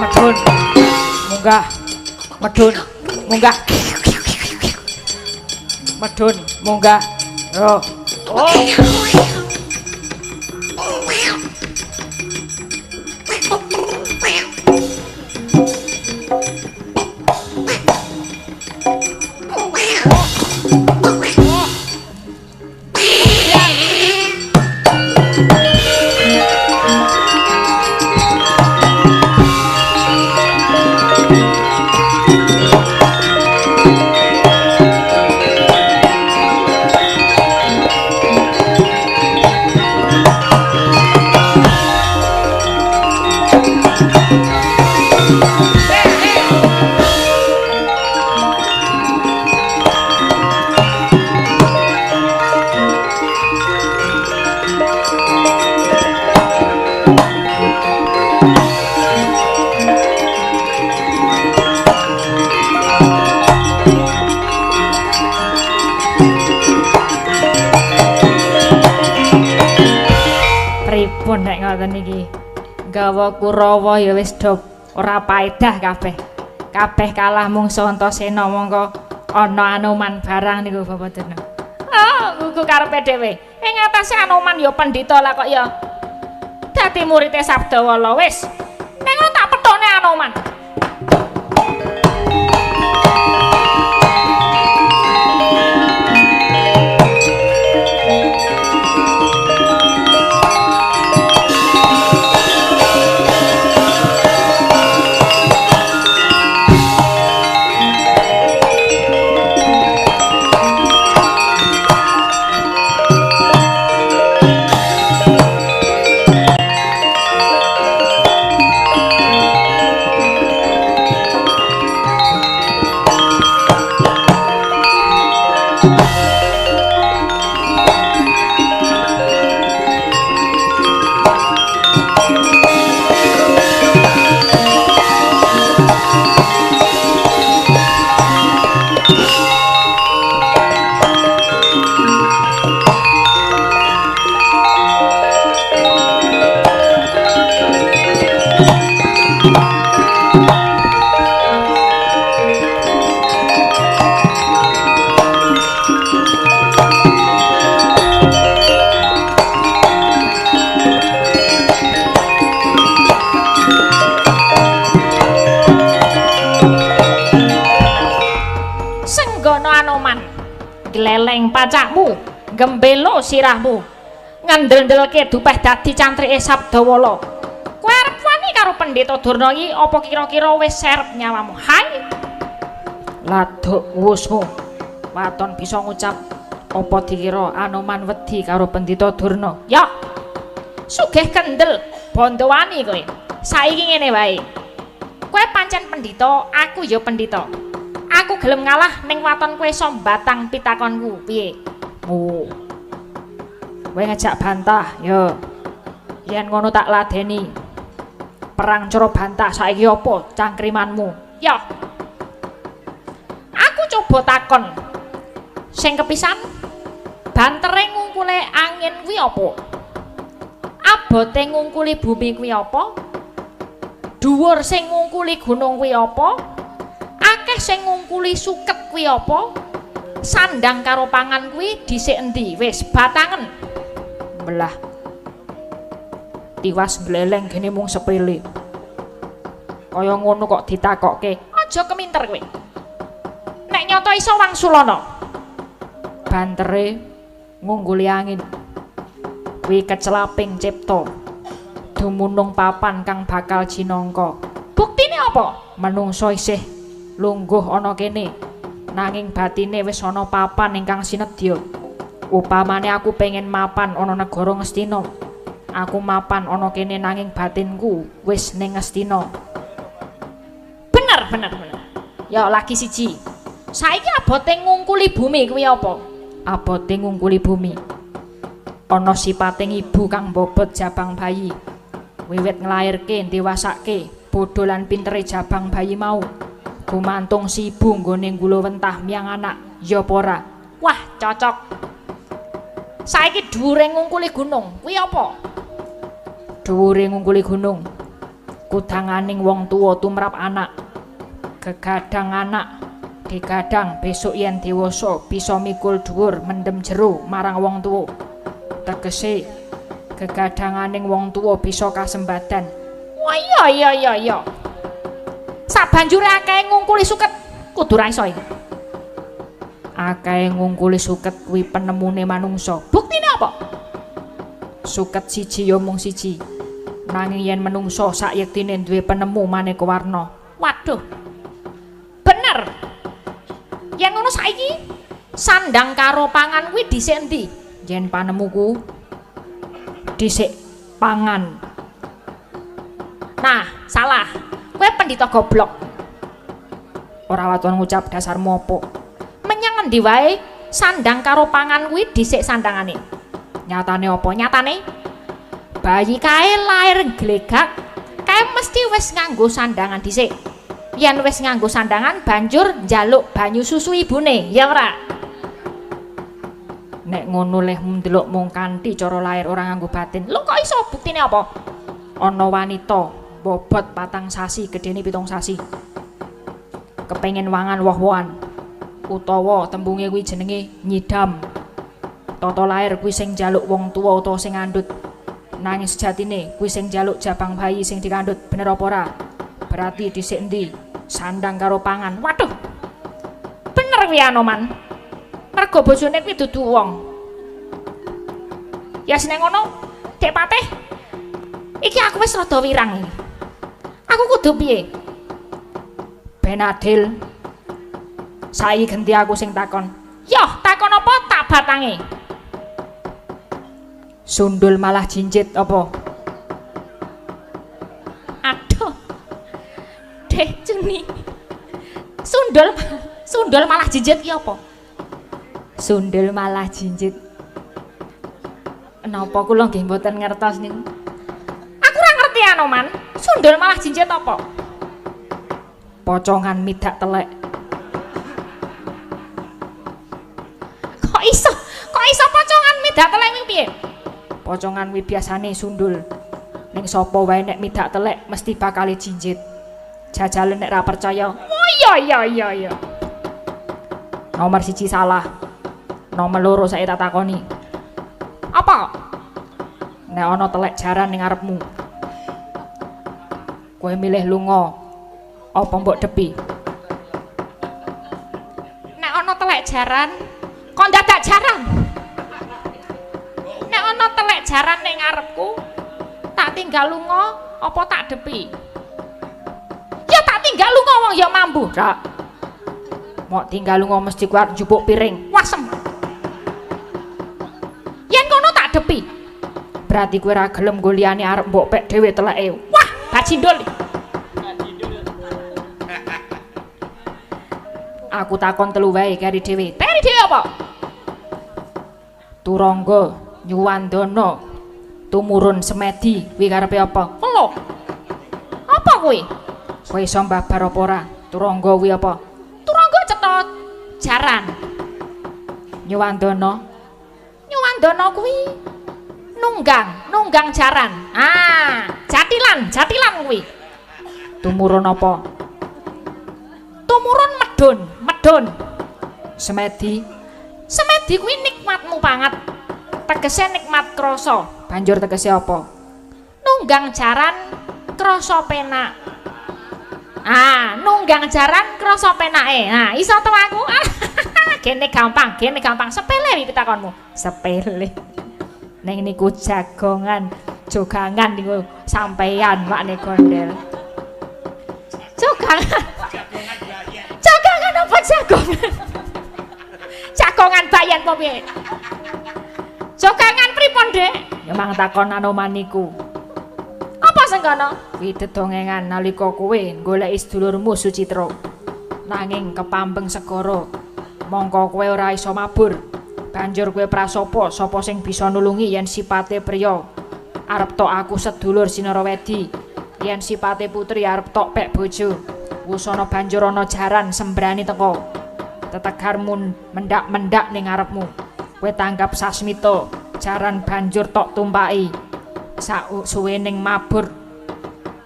Medun munggah, medun munggah, medun munggah. Yo. Oh. Pripun nek ngoten iki? Gawa Kurawa ya wis do ora paedah kabeh. Kabeh kalah mungsuh Antasena mongko ana Anoman barang niku Bapak Durna. Gugu karepe dhewe. Ing atase Anoman ya pendhita lah kok ya. Dadi murite Sabdawala wis. Ning ngono tak pethukne Anoman. Gleleng pacakmu, gembelo sirahmu, ngendel-ndelke dupeh dadi cantrike Sabdawala. Kowe arep wani karo Pendhita Durna iki apa kira-kira wis serep nyawamu? Hai. Laduk wusmu. Waton bisa ngucap apa dikira Anoman wedi karo Pendhita Durna? Ya. Sugih kendel, bondo wani kowe. Saiki ngene wae. Kowe pancen pendhita, aku ya pendhita. Aku gelem ngalah ning waton kowe iso mbatang pitakonku. Piye? Oh. Kowe ngejak bantah, ya. Yen ngono tak ladeni. Perang cara bantah saiki apa cangkrimanmu? Ya. Aku coba takon. Sing kepisan, bantere ngungkule angin kuwi apa? Abote ngungkuli bumi kuwi apa? Dhuwur sing ngungkuli gunung kuwi apa? Akeh sing ngungkuli suket kuwi apa? Sandang karo pangan kuwi dhisik endi? Wis batangen. Belah. Tiwas gleleng gene mung sepele. Kaya ngono kok ditakokke. Aja keminter kowe. Nek nyata iso wangsulana. Bantere ngungguli angin. Kuwi kecelaping cipta. Dumunung papan kang bakal jinangka. Buktine apa? Menungsa isih lungguh ana kene, nanging batine wis ana papan ingkang sinedya. Upamane aku pengen mapan ana negara Ngastina, aku mapan ana kene nanging batinku wis ning Ngastina. Bener, bener, bener. Ya lagi siji. Saiki abote ngungkuli bumi kuwi apa? Abote ngungkuli bumi. Ana sipating ibu kang mbobot jabang bayi. Wiwit nglairke, ndewasake, bodho lan pintere jabang bayi mau. Gumantung si ibu nggone nggulawentah miyang anak, ya apa ora? Wah, cocok. Saiki dhuwure ngungkuli gunung, kuwi apa? Dhuwure ngungkuli gunung. Kudanganing wong tuwa tumrap anak. Gegadang anak, digadang besok yen dewasa bisa mikul dhuwur mendem jero marang wong tuwa. Tegese gegadanganing wong tuwa bisa kasembadan. Wah, iya iya iya iya. Sabanjure akeh ngungkuli suket, kudu ra iso iki. Akeh ngungkuli suket kuwi penemune manungsa. Buktine apa? Suket siji ya mung siji. Nanging yen manungsa sayektine duwe penemu maneka warna. Waduh. Bener. Yen ngono saiki sandang karo pangan kuwi dhisik endi? Yen panemuku dhisik pangan. Nah, salah. Kowe pendhita goblok. Ora waton ngucap dasarmu apa. Menyang endi wae sandang karo pangan kuwi dhisik sandangane. Nyatane apa? Nyatane bayi kae lair glegak, kae mesti wis nganggo sandangan dhisik. Yen wis nganggo sandangan banjur njaluk banyu susu ibune, ya ora? Nek ngono leh ndelok mung kanthi cara lair ora nganggo batin. Lho kok iso? Buktine apa? Ana wanita bobot 4 sasi, gedene 7 sasi. Kepengen wangan woh-wohan utawa tembunge kuwi jenenge nyidam. Tata lair kuwi sing njaluk wong tuwa utawa sing ngandhut. Nanging sejatine kuwi sing njaluk jabang bayi sing dikandhut, bener apa ora? Berarti dhisik endi? Sandang karo pangan. Waduh. Bener kuwi Anoman. Mergo bojone kuwi dudu wong. Ya seneng ngono, Dek Patih. Iki aku wis rada wirang iki. Aku kudu piye? Ben adil. Saiki genti aku sing takon. Yoh, takon apa tak batange? Sundul malah jinjit apa? Aduh. Dek Juni. Sundul, sundul malah jinjit ki apa? Sundul malah jinjit. Napa kula nggih mboten ngertos niku? Aku ora ngerti Anoman. Sundul malah jinjit apa? Pocongan midak telek. Kok iso? Kok iso pocongan midak telek kuwi piye? Pocongan kuwi biasane sundul. Ning sapa wae nek midak telek mesti bakal jinjit. Jajalen nek ra percaya. Oh iya iya iya iya. Nomor 1 salah. Nomor 2 saya tak takoni. Apa? Nek ana telek jaran ning ngarepmu. Kowe milih lunga apa mbok depi? Nek ana telek jaran, kok dadak jaran? Nek ana telek jaran ning ngarepku, tak tinggal lunga apa tak depi? Ya tak tinggal lunga wong ya mambu. Rak. Mok tinggal lunga mesti kuwi arep njupuk piring. Wasem. Yen kono tak depi. Berarti kowe ora gelem nggo liyane arep mbok pek dhewe teleke. Wah, bajindul. Aku takon telu wae keri dhewe. Keri dhewe apa? Turangga Nyuwandana tumurun semedi kuwi karepe apa? Lho. Apa kuwi? Kowe iso mbabar apa ora? Turangga kuwi apa? Turangga cetha jaran. Nyuwandana. Nyuwandana kuwi nunggang, nunggang jaran. Ah, jatilan, jatilan kuwi. Tumurun apa? Tumurun medun, medun. Semedi. Semedi kuwi nikmatmu banget. Tegese nikmat krasa. Banjur tegese apa? Nunggang jaran krasa penak. Ah, nunggang jaran krasa penake. Nah, iso to aku? Gene gampang, gene gampang. Sepele wi pitakonmu. Sepele. Ning niku jagongan, jogangan niku sampeyan makne gondel. Jogangan. Jagongan apa jagongan? Jagongan bayan apa piye? Jogangan pripun, Dek? Ya mang takon Anoman niku. Apa sing kono? Kuwi dedongengan nalika kowe goleki sedulurmu Sucitra. Nanging kepambeng segara. Mongko kowe ora iso mabur. Banjur kowe prasopo sapa sing bisa nulungi yen sipate priya arep tok aku sedulur Sinarawedi. Yen sipate putri arep tok pek bojo. Wusana banjur ana jaran sembrani teko. Tetegarmu mendak-mendak ning ngarepmu. Kowe tanggap sasmita, jaran banjur tok tumpaki. Saksuwening mabur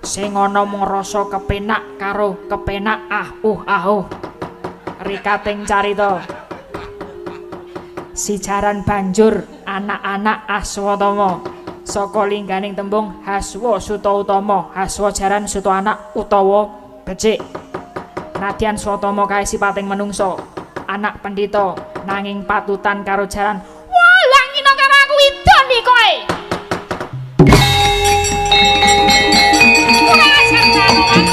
sing ana mung rasa kepenak karo kepenak ah uh ah uh. Rikating carita. Si jaran banjur anak-anak Aswatama saka lingganing tembung Haswa Suta Utama, Haswa jaran suta anak utawa becik. Nadyan Swatama kae sipating menungsa, anak pendhita nanging patutan karo jaran. Wah, langina karo aku idoni kowe. Kurang ajar Anoman.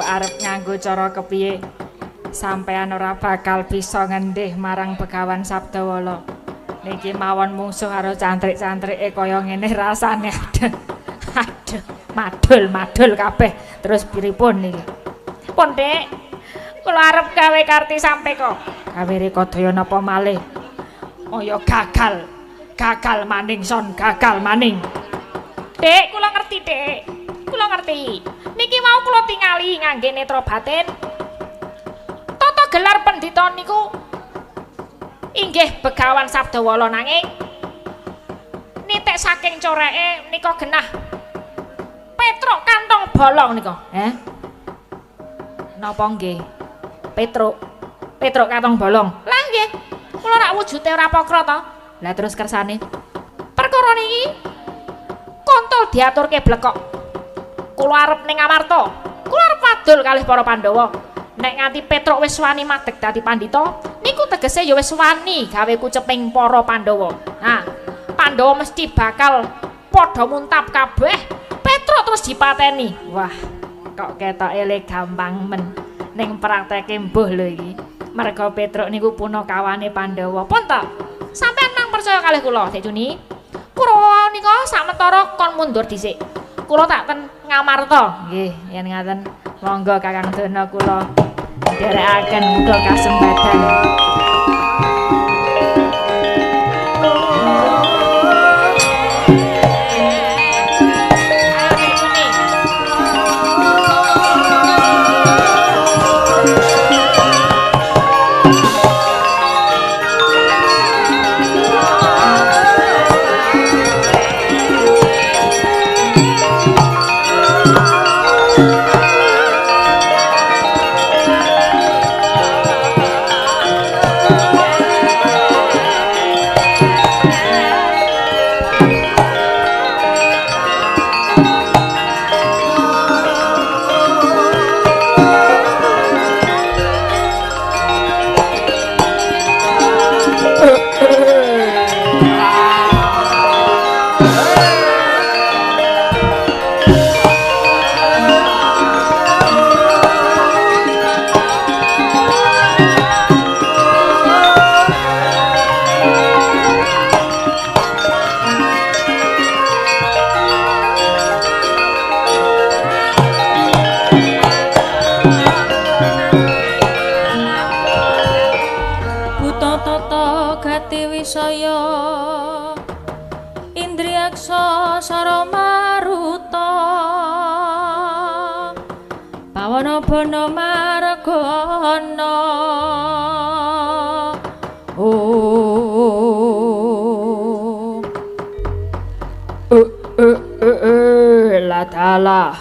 Arep nganggo cara kepiye? Sampean ora bakal bisa ngendih marang Begawan Sabdawala. Niki mawon mungsuh karo cantrik-cantrike kaya ngene rasane. Aduh. Aduh, madul-madul kabeh. Terus pripun niki? Pun, Dik. Kula arep gawe karti sampeka. Gawe rekodaya napa malih? Oh ya gagal. Gagal maning son, gagal maning. Dik, kula ngerti, Dik. Kula ngerti. Niki mau kula tingali ngangge netra batin. Tata gelar pendhita niku inggih Begawan Sabdawala, nanging nitik saking coreke nika genah Petruk kantong bolong nika. Heh. Napa nggih? Petruk. Petruk kantong bolong. Lah nggih. Kula rak wujude ora pokro to. Lah terus kersane perkara niki kontol diaturke blekok. Kula arep ning Amarta. Kula arep wadul kalih para Pandhawa. Nek nganti Petruk wis wani madeg dadi pandhita, niku tegese ya wis wani gawe kuceping para Pandhawa. Nah, Pandhawa mesti bakal padha muntap kabeh. Petruk terus dipateni. Wah, kok ketoke le gampang men. Ning prakteke mbuh lho iki. Merga Petruk niku punakawane Pandhawa. Pun to. Sampeyan nang percaya kalih kula, Dek Juni. Kurawa nika samentara kon mundur dhisik. Kula tak ten Ngamarta. Nggih, yen ngaten monggo Kakang Dana kula nderekaken muga kasembadan. Ayo Dek Juni. Buta tata gati wisaya Indriyaksa sara maruta Bawana bana margana. Oh. Ladalah.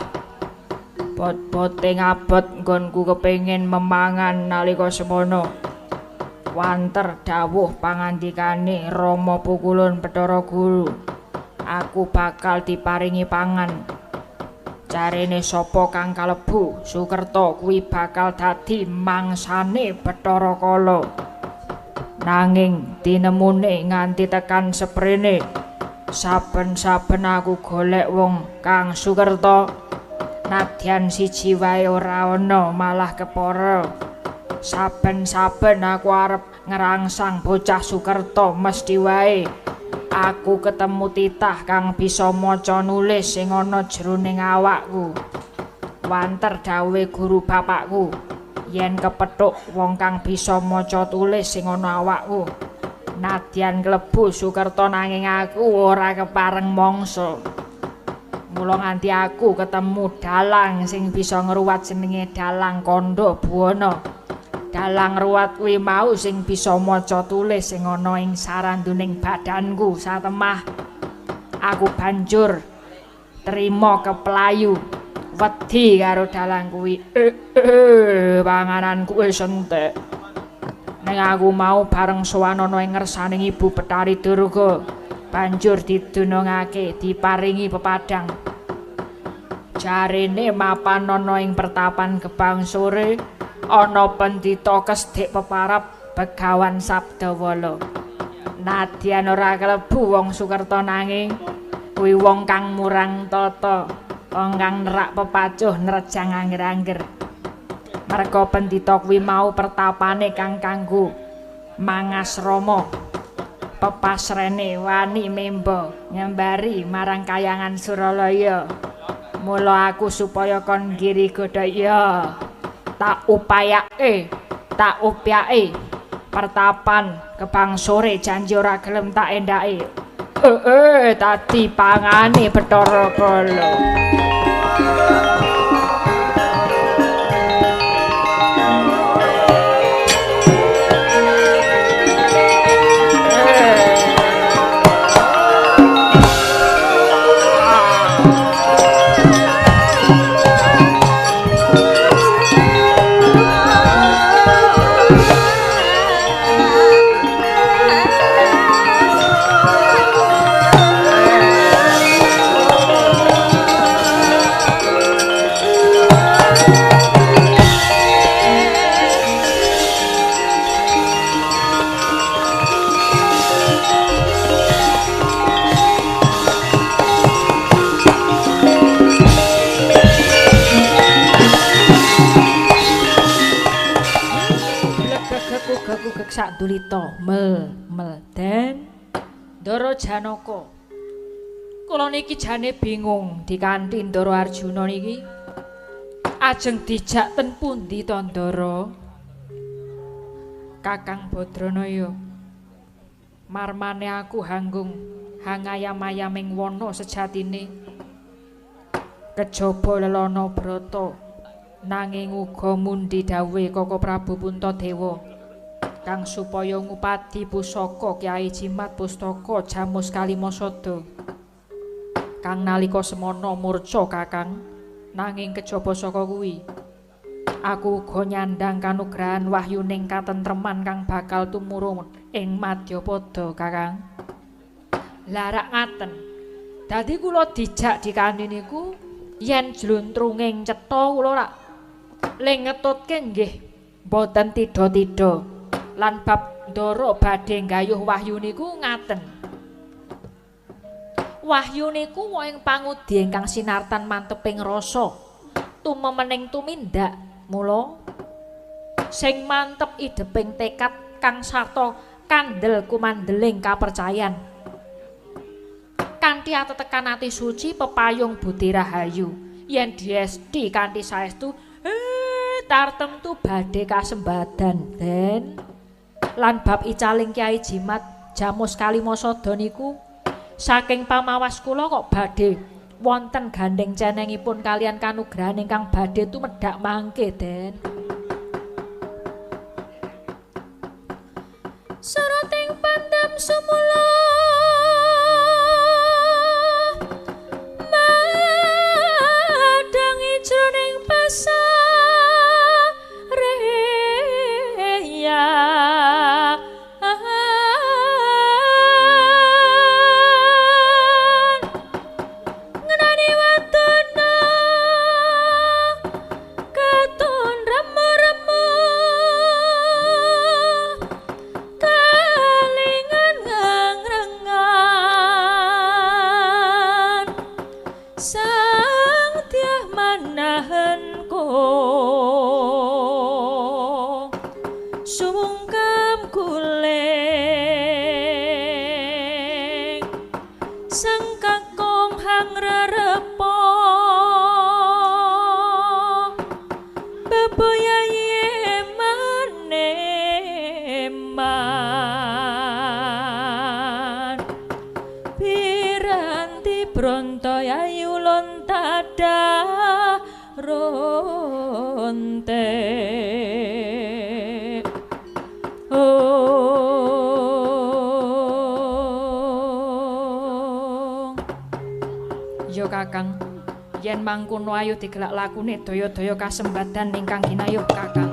Bot-bote ngabot nggonku kepengin memangan nalika semono. Wanter dawuh pangandikane Rama Pukulun Bathara Guru. Aku bakal diparingi pangan. Jarene sapa kang kalebu Sukerta kuwi bakal dadi mangsane Bathara Kala. Nanging tinemune nganti tekan seprene. Saben-saben aku golek wong kang Sukerta, nadyan siji wae ora ana, malah kepara. Saben-saben aku arep ngrangsang bocah Sukerta mesti wae aku ketemu titah kang bisa maca nulis sing ana jroning awakku. Wanter dawuhe guru bapakku yen kepethuk wong kang bisa maca tulis sing ana awakku. Nadyan klebu Sukerta nanging aku ora kepareng mangsa. Mula nganti aku ketemu dalang sing bisa ngruwat jenenge Dalang Kandha Buwana. Dalang ruwat kuwi mau sing bisa maca tulis sing ana ing saranduning badanku satemah. Aku banjur trima keplayu wedi karo dalang kuwi. Pangananku wis entek. Ning aku mau bareng sowan ana ing ngersaning Ibu Bathari Durga, banjur didunungake diparingi pepadang. Jarene mapan ana ing pertapan Gebang Sore ana pendhita kesdik peparap Begawan Sabdawala. Nadyan ora kelebu wong Sukerta nanging kuwi wong kang murang tata, wong kang nerak pepacuh nerjang angger-angger. Merga pendhita kuwi mau pertapane kang kanggo mangasrama pepasrene wani memba nyembari marang kayangan Suralaya. Mula aku supaya kon giri godaya tak upayake, tak upyake pertapan kebang sore janji ora gelem tak endake. Tadi pangane Bathara Kala. Sak dulita mel mel den Ndara Janaka. Kula niki jane bingung dikanthi Ndara Arjuna niki ajeng dijak ten pundi to Ndara? Kakang Badranaya, marmane aku hanggung hangayam-ayaming wana sejatine kejaba lelana brata nanging uga mundi dawuhe Kaka Prabu Puntadewa kang supaya ngupadi pusaka Kyai Jimat Pustaka Jamus Kalimasada kang nalika semana murca kakang nanging kejaba saka kuwi aku uga nyandhang kanugrahan wahyuning katentreman kang bakal tumurun ing Madyapada kakang. Larak ngaten dadi kula dijak dikani niku yen jluntrunging cetha kula rak le ngetutke nggih mboten tidha-tidha. Lan bab Ndara badhe nggayuh wahyu niku ngaten. Wahyu niku ing pangudi ingkang sinartan manteping rasa tumemening tumindak. Mula sing mantep ideping tekad kang sarta kandel kumandeling kapercayan kanthi atetekan ati suci pepayung budi rahayu yen diesthi kanthi saestu tartemtu badhe kasembadan den. Lan bab icaling Kyai Jimat Jamus Kalimasada niku saking pamawas kula kok badhe wonten gandheng cenengipun kalian kanugrahan ingkang badhe tumedhak mangke den. Soroting pandam sumula madangi jroning pasar Kakang, yen mangkono ayo digelak lakune daya-daya kasembadan ingkang ginayuh kakang.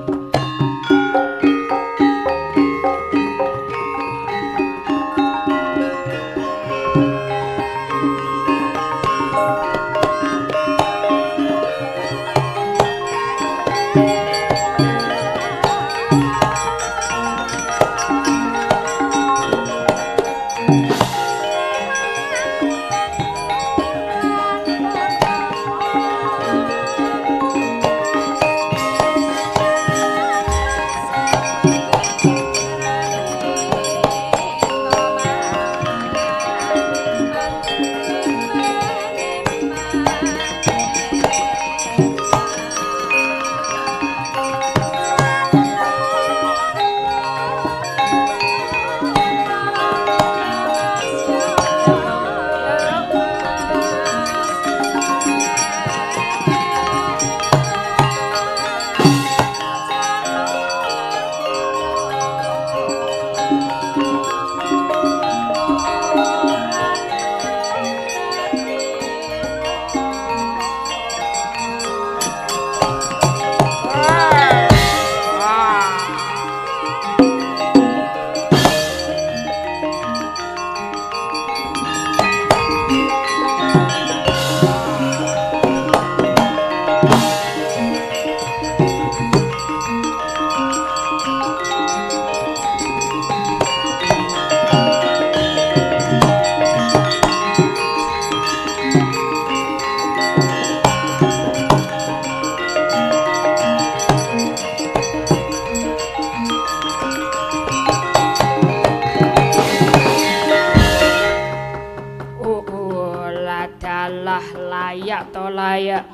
Layak to layak.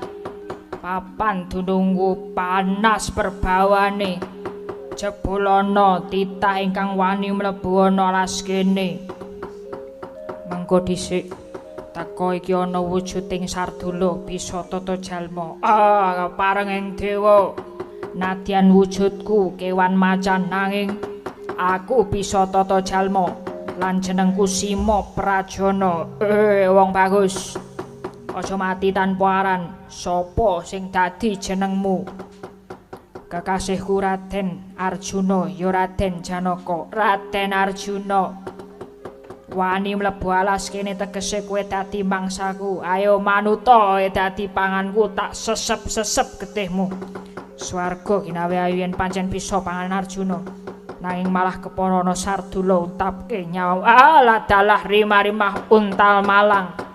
Papan dunungku panas perbawane. Jebul ana titah ingkang wani mlebu ana alas kene. Mengko dhisik teko iki ana wujuding Sardula bisa tata jalma. Ah, parenging dewa. Nadyan wujudku kewan macan nanging aku bisa tata jalma lan jenengku Sima Prajana. Wong bagus. Aja mati tanpa aran. Sapa sing dadi jenengmu? Kekasihku Raden Arjuna ya Raden Janaka. Raden Arjuna. Wani mlebu alas kene tegese kowe dadi mangsaku. Ayo manuta dadi panganku, tak sesep-sesep getihmu. Swarga ginawe ayu yen pancen bisa panganan Arjuna. Nanging malah kepara ana Sardula untapke nyawa. Alah dalah rimah-rimah untal malang.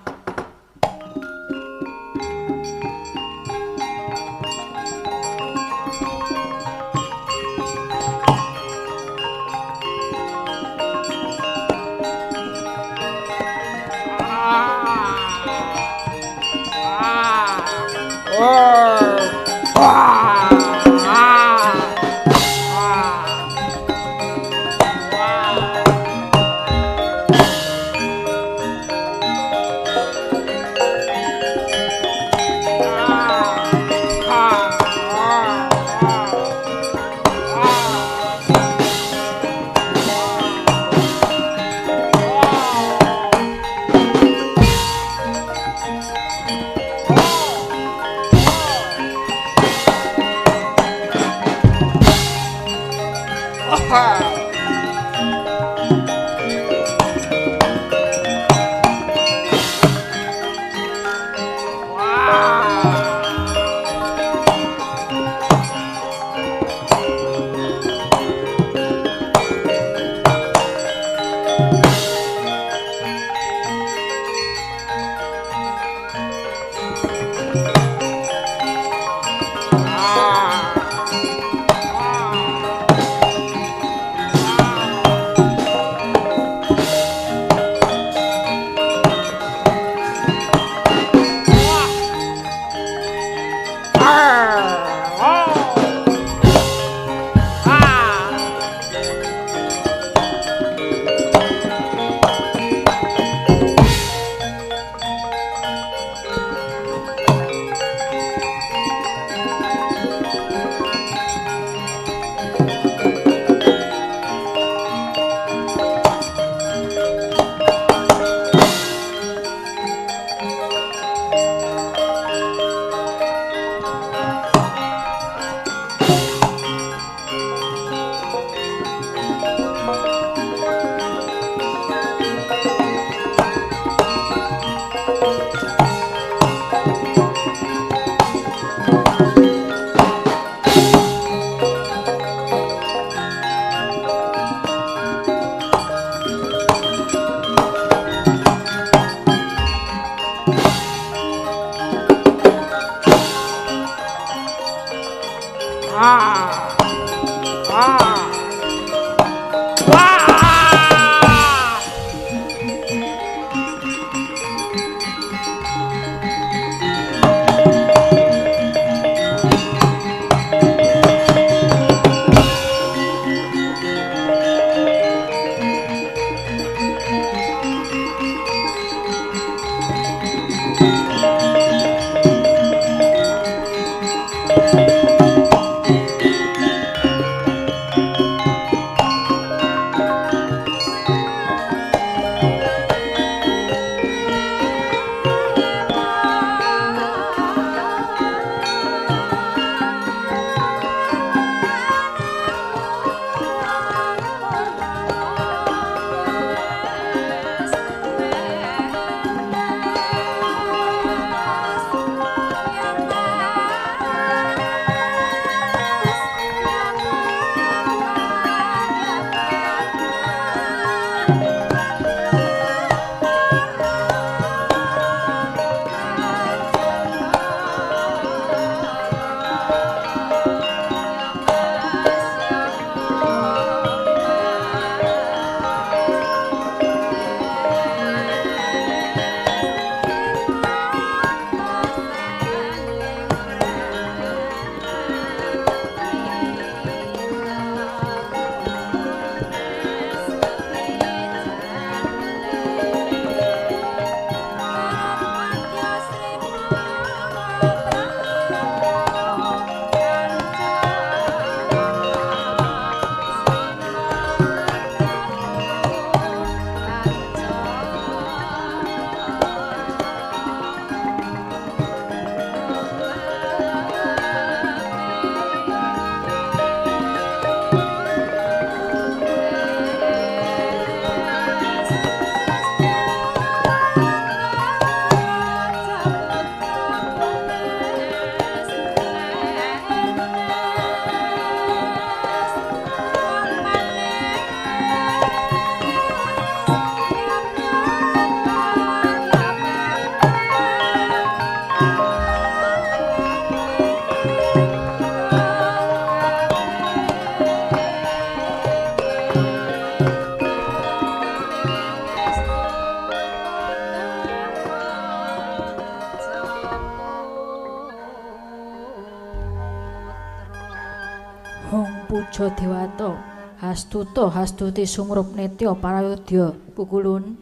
Ngamarta hastuta hastuti sumrup nitya parayodya pukulun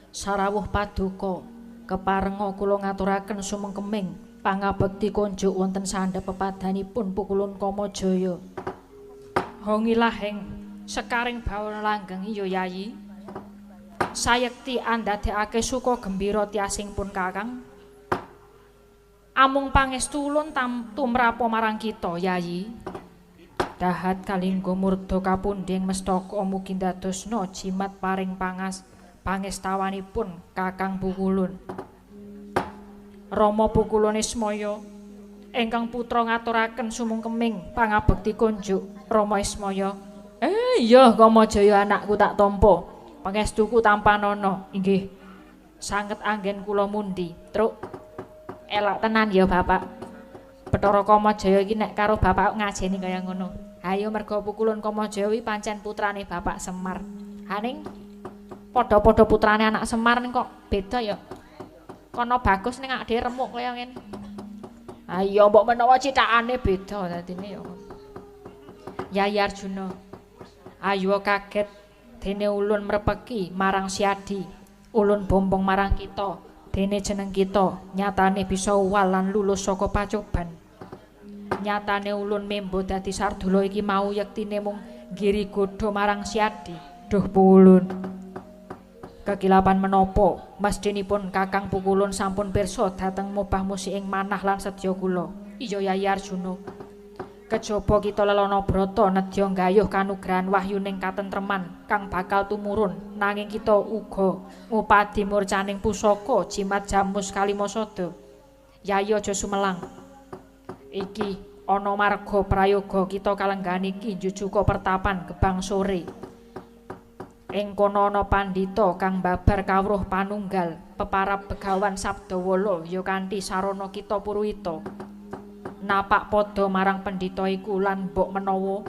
sarawuh paduka keparenga kula ngaturaken sumengkeming pangabekti konjuk wonten sandhep pepadhanipun pukulun Kamajaya. Hongilahing sekaring bawana langgeng iya Yayi. Sayekti andadekake suka gembira tiasing pun Kakang. Amung pangestu ulun tumrapa marang kita Yayi. Dahat kalingga murda kapundhing mestaka mugi ndadosna jimat paring pangestawanipun Kakang Pukulun. Rama Pukulun Ismaya ingkang putra ngaturaken sumungkeming pangabekti konjuk Rama Ismaya. Iya Kamajaya anakku tak tampa. Pangestuku tampanana. Inggih. Sanget anggen kula mundi. Truk elok tenan ya Bapak. Bathara Kamajaya iki nek karo bapak ngajeni kaya ngono. Ayo merga Pukulun Kamajaya kuwi pancen putrane Bapak Semar. Haning padha-padha putrane anak Semar ning kok beda ya. Kono bagus ning awake dhewe remuk kaya ngene. Ayo mbok menawa cithakane beda dadine ya. Yayi Arjuna. Ayo kaget dene ulun mrepeki marang Siadi. Ulun bombong marang kita. Dene jeneng kita nyatane bisa uwal lan lulus saka pacoban. Nyatane ulun membo dadi sardula iki mau yektine mung nggiri godha marang Siadi. Duh Pukulun. Kekilapan menapa mestinipun Kakang Pukulun sampun pirsa dhateng mobah musik ing manah lan sedya kula. Iya Yayi Arjuna. Kejaba kita lelana brata nedya nggayuh kanugrahan wahyuning katentreman kang bakal tumurun nanging kita uga ngupadi murcaning pusaka jimat jamus kalimasada. Yayi aja sumelang. Iki ana marga prayoga kita kalenggahan iki njujuka pertapan Gebang Sore. Ing kono ana pandhita kang babar kawruh panunggal peparab Begawan Sabdawala ya kanthi sarana kita Puruhita. Napak padha marang pendhita iku lan mbok menawa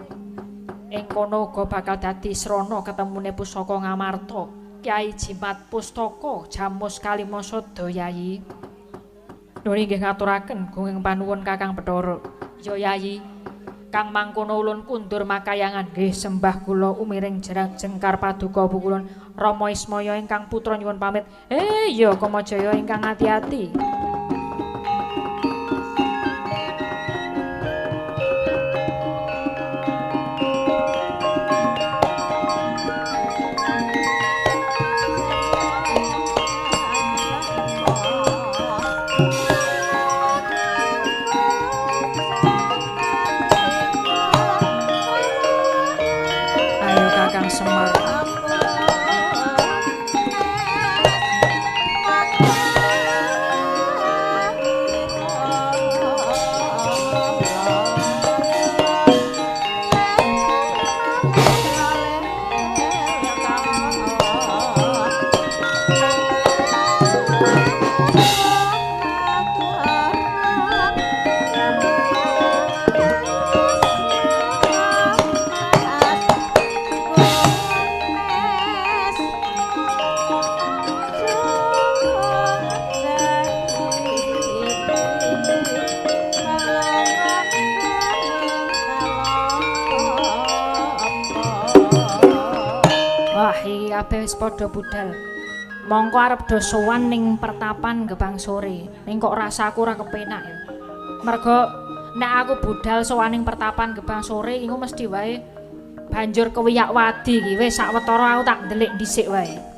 ing kono uga bakal dadi srana ketemune pusaka Ngamarta Kyai Jimat Pustaka Jamus Kalimasada Yayi. Nuwun inggih ngaturaken gunging panuwun Kakang Bathara. Ya Yayi, kang mangkono ulun kundur makayangan nggih sembah kula umiring jengkar paduka Pukulun Rama Ismaya ingkang putra nyuwun pamit. Ya Kamajaya ingkang ati-ati. Semar. Kabeh wis padha budal. Mongko arep do sowan ning pertapan Gebang Sore. Ning kok rasaku ora kepenak ya. Mergo nek aku budal sowan ning pertapan Gebang Sore iku mesti wae banjur kewiyak wadi iki. Wis sawetara aku tak ndelik dhisik wae.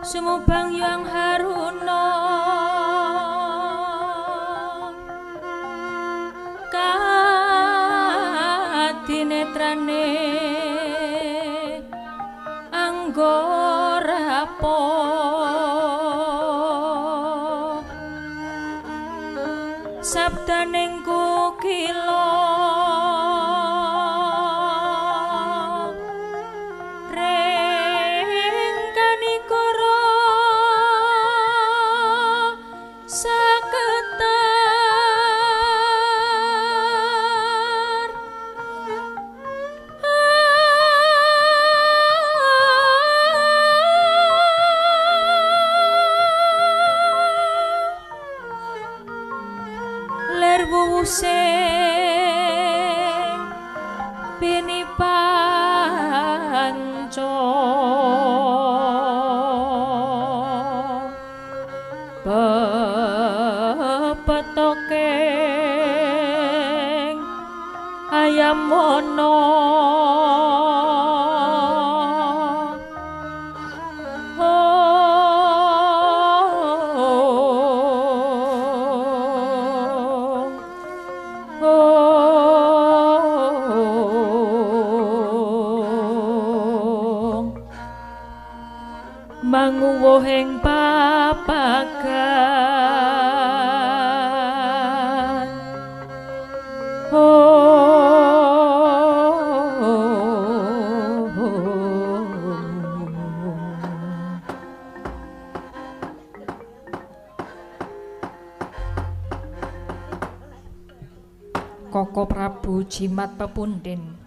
Sumubang yang haruna kadinetrane anggora sabdaning kukila ring kanikara saketar sing pinipanca pepetoking ayam wana. Manguwuhing papagan Koko Prabu jimat pepundhen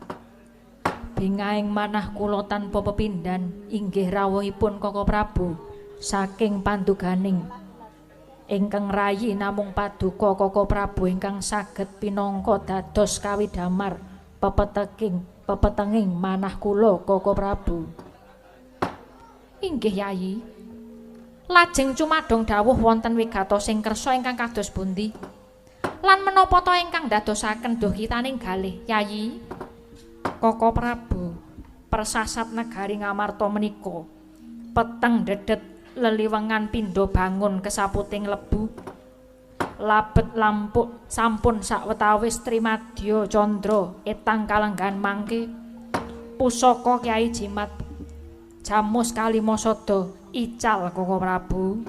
bingahing manah kula tanpa pepindhan inggih rawuhipun Koko Prabu saking panduganing ingkang rayi namung paduka Koko Prabu ingkang saged pinangka dados kawidamar pepetenging manah kula Koko Prabu. Inggih Yayi, lajeng cumadong dawuh wonten wigatosing kersa ingkang kados pundi lan menapa ta ingkang dadosaken duhkitaning galih Yayi? Koko Prabu, persasat negari Ngamarta menika peteng dedet leliwengan pindha bangun kesaputing lebu labet lampuk sampun sawetawis trimadya candra etang kalenggahan mangke pusaka Kyai Jimat Jamus Kalimasada ical Koko Prabu.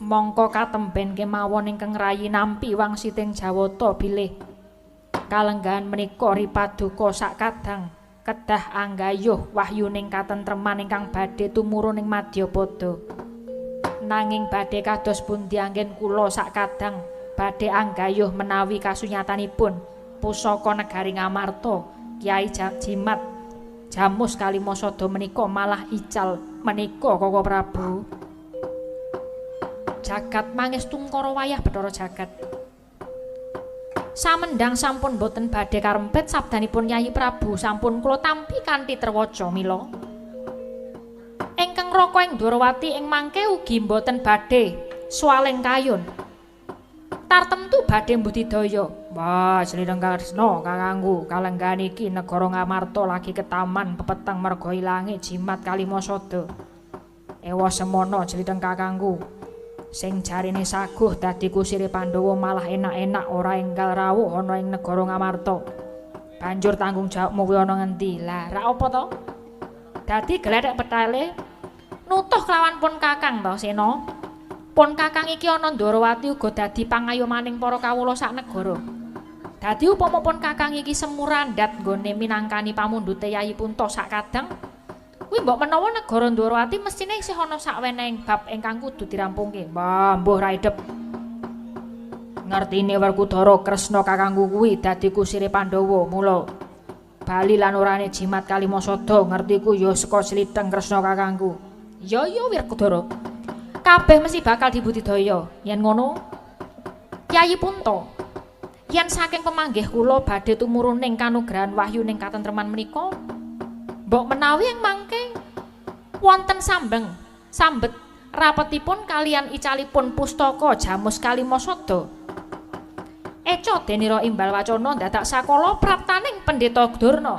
Mongko katemben kemawon ingkang rayi nampi wangsiting Jawata bilih kalenggahan menika ripaduka sakadang kedah anggayuh wahyuning katentreman ingkang badhe tumurun ing madyapada. Nanging badhe kados pundi anggen kula sakadang badhe anggayuh menawi kasunyatanipun pusaka negari Ngamarta Kyai Jimat Jamus Kalimasada menika malah ical menika Koko Prabu. Jagat mangestungkara wayah Bathara Jagat. Samendang sampun boten badhe karempet sabdanipun Yayi Prabu sampun kula tampi kanthi terwaca mila. Ingkang raka ing Dwarawati ing mangke ugi boten badhe swaling kayun. Tartemtu badhe mbudidaya. Wah, Slendhang Kresna kakangku, kalenggahan iki negara Ngamarta lagi ketaman pepeteng merga ilange Jimat Kalimasada. Ewa semono Slendhang kakangku. Sing jarine saguh dadi kusire Pandhawa malah enak-enak ora enggal rawuh ana ing negara Ngamarta. Banjur tanggung jawabmu kuwi ana ngendi? Lah, rak apa to? Dadi glethek petale nutuh kelawan pun kakang to, Sena. Pun kakang iki ana Ndorowati uga dadi pangayomaning para kawula sak negara. Dadi upama pun kakang iki semurandhat nggone minangkani pamundhute Yayi Punta sak kadang, kuwi mbok menawa negara Ndorowati mestine isih ana sawenehing bab ingkang kudu dirampungke. Mbah, mbuh ra idep. Ngertine Werkudara Kresna kakangku kuwi dadi kusire Pandhawa, mula bali lan orane Jimat Kalimasada ngertiku ya saka slitheng Kresna kakangku. Ya ya Werkudara. Kabeh mesti bakal dibudidaya. Yen ngono, Yayi Punta, yen saking pemanggih kula badhe tumuruning kanugrahan wahyuning katentreman menika, mbok menawi ing mangke wonten sambet rapetipun kalian icalipun pustaka Jamus Kalimasada. Eca denira imbal wacana dadak sakala praptaning Pendeta Durna.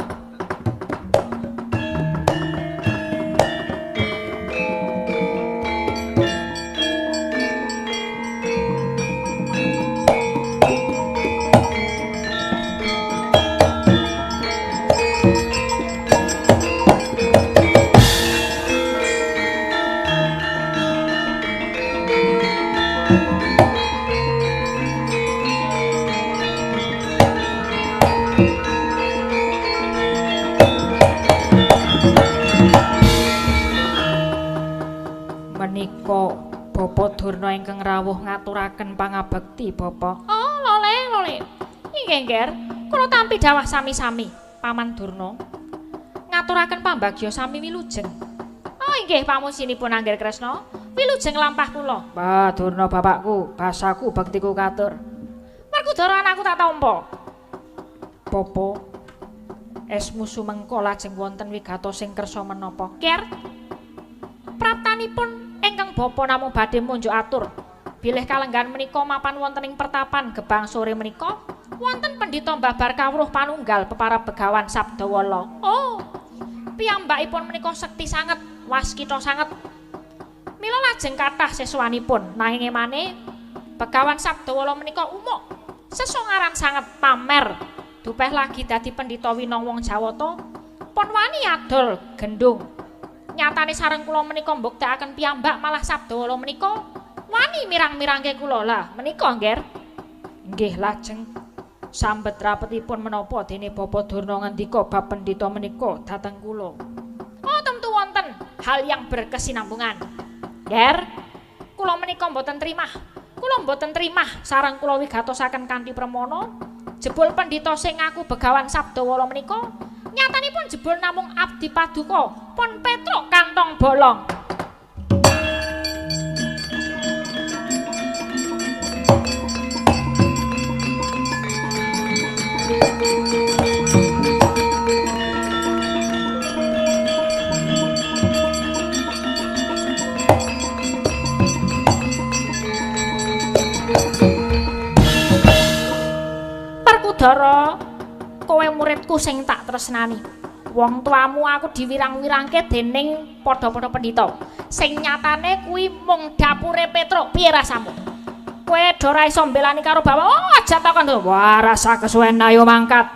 menika Bapak Durna ingkang rawuh ngaturaken pangabekti Bapak. Oh, lole lole. Inggih, Ngger. Kula tampi dawah sami-sami, Paman Durna. Ngaturaken pambagya sami wilujeng. Oh, inggih pamusinipun Angger Kresna. Wilujeng lampah kula. Mbah Durna bapakku, basaku bektiku katur. Werkudara anakku tak tampa. Bapa, esmu sumengko lajeng wonten wigatos sing kersa menapa? Ger. Praptanipun ingkang bapa namung badhe munjuk atur bilih kalenggan menika mapan wonten ing pertapan Gebang sore menika wonten pendhita babar kawruh panunggal peparab Begawan Sabdawala. Oh, piyambakipun menika sekti sanget, waskita sanget. Mila lajeng kathah seswanipun, nanging emane Begawan Sabdawala menika umuk sesongaran sanget pamer. Dupeh lagi dadi pendhita winong wong Jawata, pun wani adol gendung. Nyatane sareng kula menika mbuktekaken piyambak malah Sabdawala menika wani mirang-mirangke kula. Lah menika, Ngger. Nggih, lajeng sambet rapetipun menapa dene Bapak Durna ngendika bab pendhita menika dhateng kula? Oh, tentu wonten hal yang berkesinambungan. Ngger, kula menika mboten trimah. Kula mboten trimah sareng kula wigatosaken kanthi premana. Jebul pendhita sing ngaku Begawan Sabdawala menika nyatanipun jebul namung abdi paduka pun Petruk kantong bolong. Werkudara, kowe muridku sing tak tresnani. Wong tuamu aku diwirang-wirangke dening padha-padha pendhita. Sing nyatane kuwi mung dapure Petruk. Piye rasamu? Kowe do ora iso mbelani karo bapak. Oh, aja takon. Wah, rasa kesuwen ayo mangkat.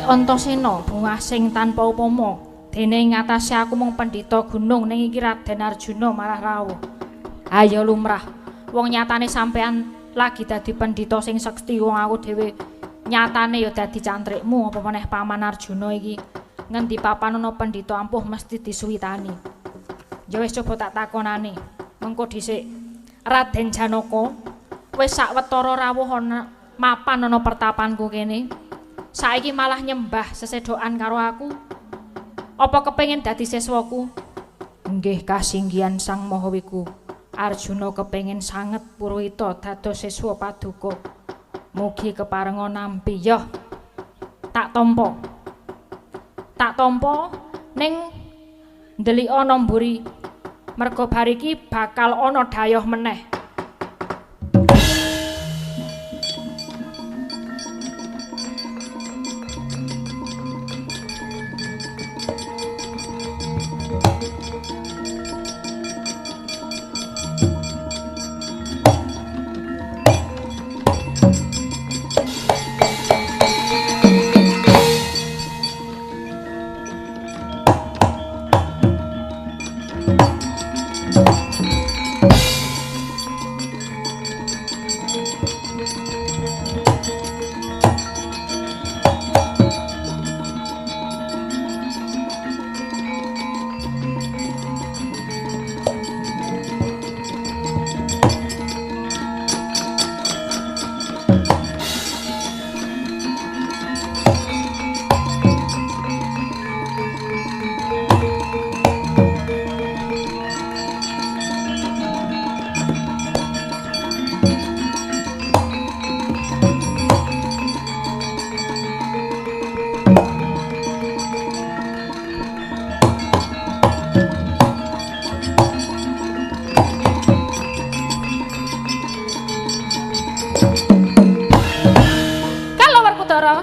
Antasena bungah sing tanpa upama, dene ing ngatasé aku mung pendhita gunung ning iki Raden Arjuna malah rawuh. Ayo lumrah, wong nyatane sampean lagi dadi pendhita sing sekti, wong aku dhewe nyatane ya dadi cantrikmu, apa meneh Paman Arjuna iki ngendi papan ana pendhita ampuh mesti disuwitani. Ya wis coba tak takonane. Mengko dhisik Raden Janaka wis sawetara rawuh ana mapan ana pertapanku kene. Saiki malah nyembah sesedokan karo aku. Apa kepengin dadi siswaku? Nggih kasinggihan Sang Maha Wiku. Arjuna kepengin sanget Purwita dados siswa paduka. Mugi keparenga nampi. Yoh. Tak tampa. Tak tampa ning ndelik ana mburi. Merga bar iki bakal ana dhayoh meneh.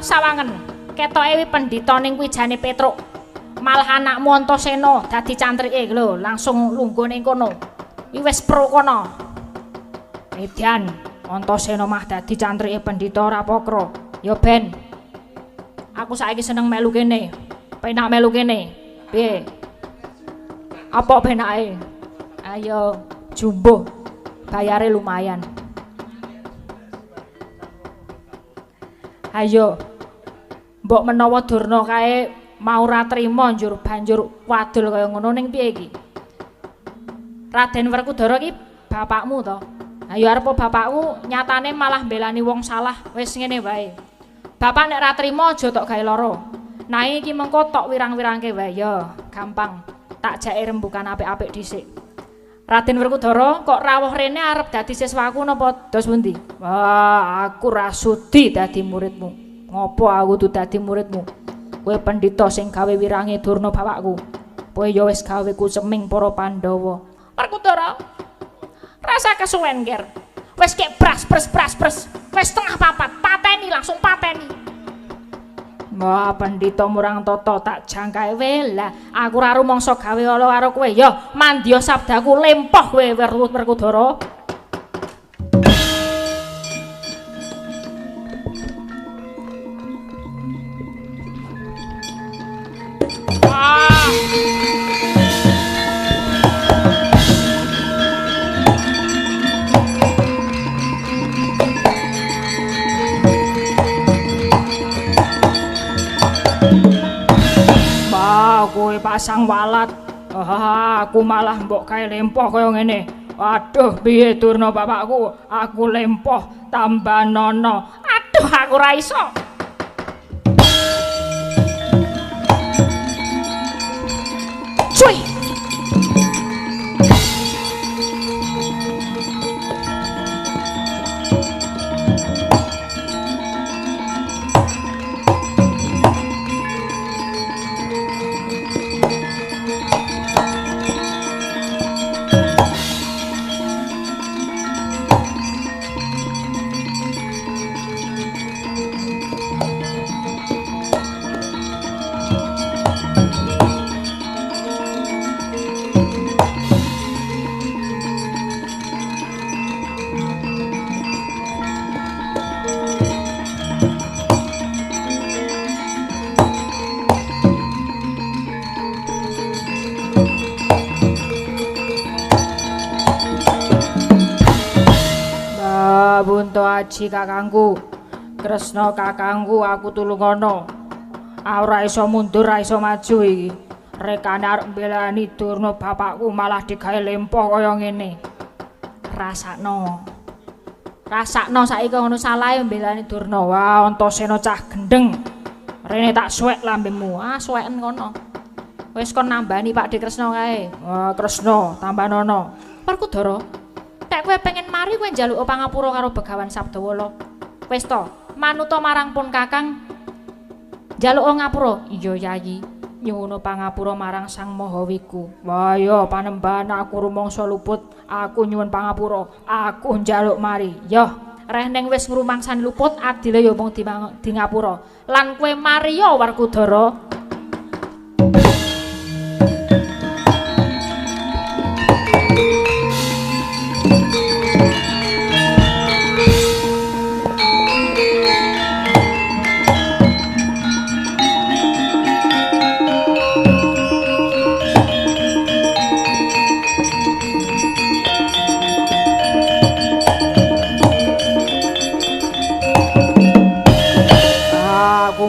Sawangen ketoke wi pendhita ning kuwi jane Petruk. Malah anakmu Antasena dadi cantrike lho, langsung lungguh ning kono. Kuwi wis pro kono. Edan Antasena mah dadi cantrike pendhita ora pokro. Ya ben. Aku saiki seneng melu kene. Penak melu kene. Piye? Apa penake? Ayo jumbuh. Bayare lumayan. Ayo. Mbok menawa Durna kae mau ora trima njur banjur wadul kaya ngono ning piye iki? Raden Werkudara iki bapakmu to? Ayo arep bapakku nyatane malah mbelani wong salah. Wis ngene wae. Bapak nek ora trima aja tok gawe lara. Nah iki mengko tok wirang-wirangke wae ya, gampang. Tak jake rembukan apik-apik dhisik. Raden Werkudara kok rawuh rene arep dadi siswaku napa dos pundi? Wah, aku ra sudi dadi muridmu. Ngopo aku tuh dadi muridmu? Kowe pendhita sing gawe wirange Durna bapakku. Kowe ya wis gawe kuceming para Pandhawa. Werkudara, rasa kesuwen ger. Wis kek bras pres bras pres. Wis 3:30, pateni langsung pateni. Wah, pendhita murang tata tak jangkae lah. Aku ora rumangsa gawe ala karo kowe. Ya, mandya sabdaku lempoh kowe Werkudara. Kowe pasang walat. Ah, aku malah mbok kae lempoh kaya ngene. Aduh, piye Durna bapakku? Aku lempoh tambah nono. Aduh, aku ora iso. Cuy. Bunto aji kakangku, Kresna kakangku, aku tulungono. Ora iso mundur, ora iso maju iki. Rekane arep mbelani Durna bapakku malah digawe lempoh kaya ngene. Rasakno. Rasakno saiki ngono salahe mbelani Durna. Wah, Antasena cah gendeng. Rene tak suwek lambemu. Ah, suweken kono. Wis kon nambani Pakdhe Kresna kae. Wah, Kresna tambanono. Werkudara, nek kowe pengen mari kowe njaluk pangapura karo Begawan Sabdawala. Wis to, manuta marang pun Kakang. Njaluk ngapura. Iya, Yayi. Nyuwun pangapura marang Sang Maha Wiku. Wah ya panembahan aku rumangsa luput, aku nyuwun pangapura, aku njaluk mari. Yoh, reh ning wis ngrumangsani luput adile ya mung di ngapura. Lan kowe mari ya Werkudara.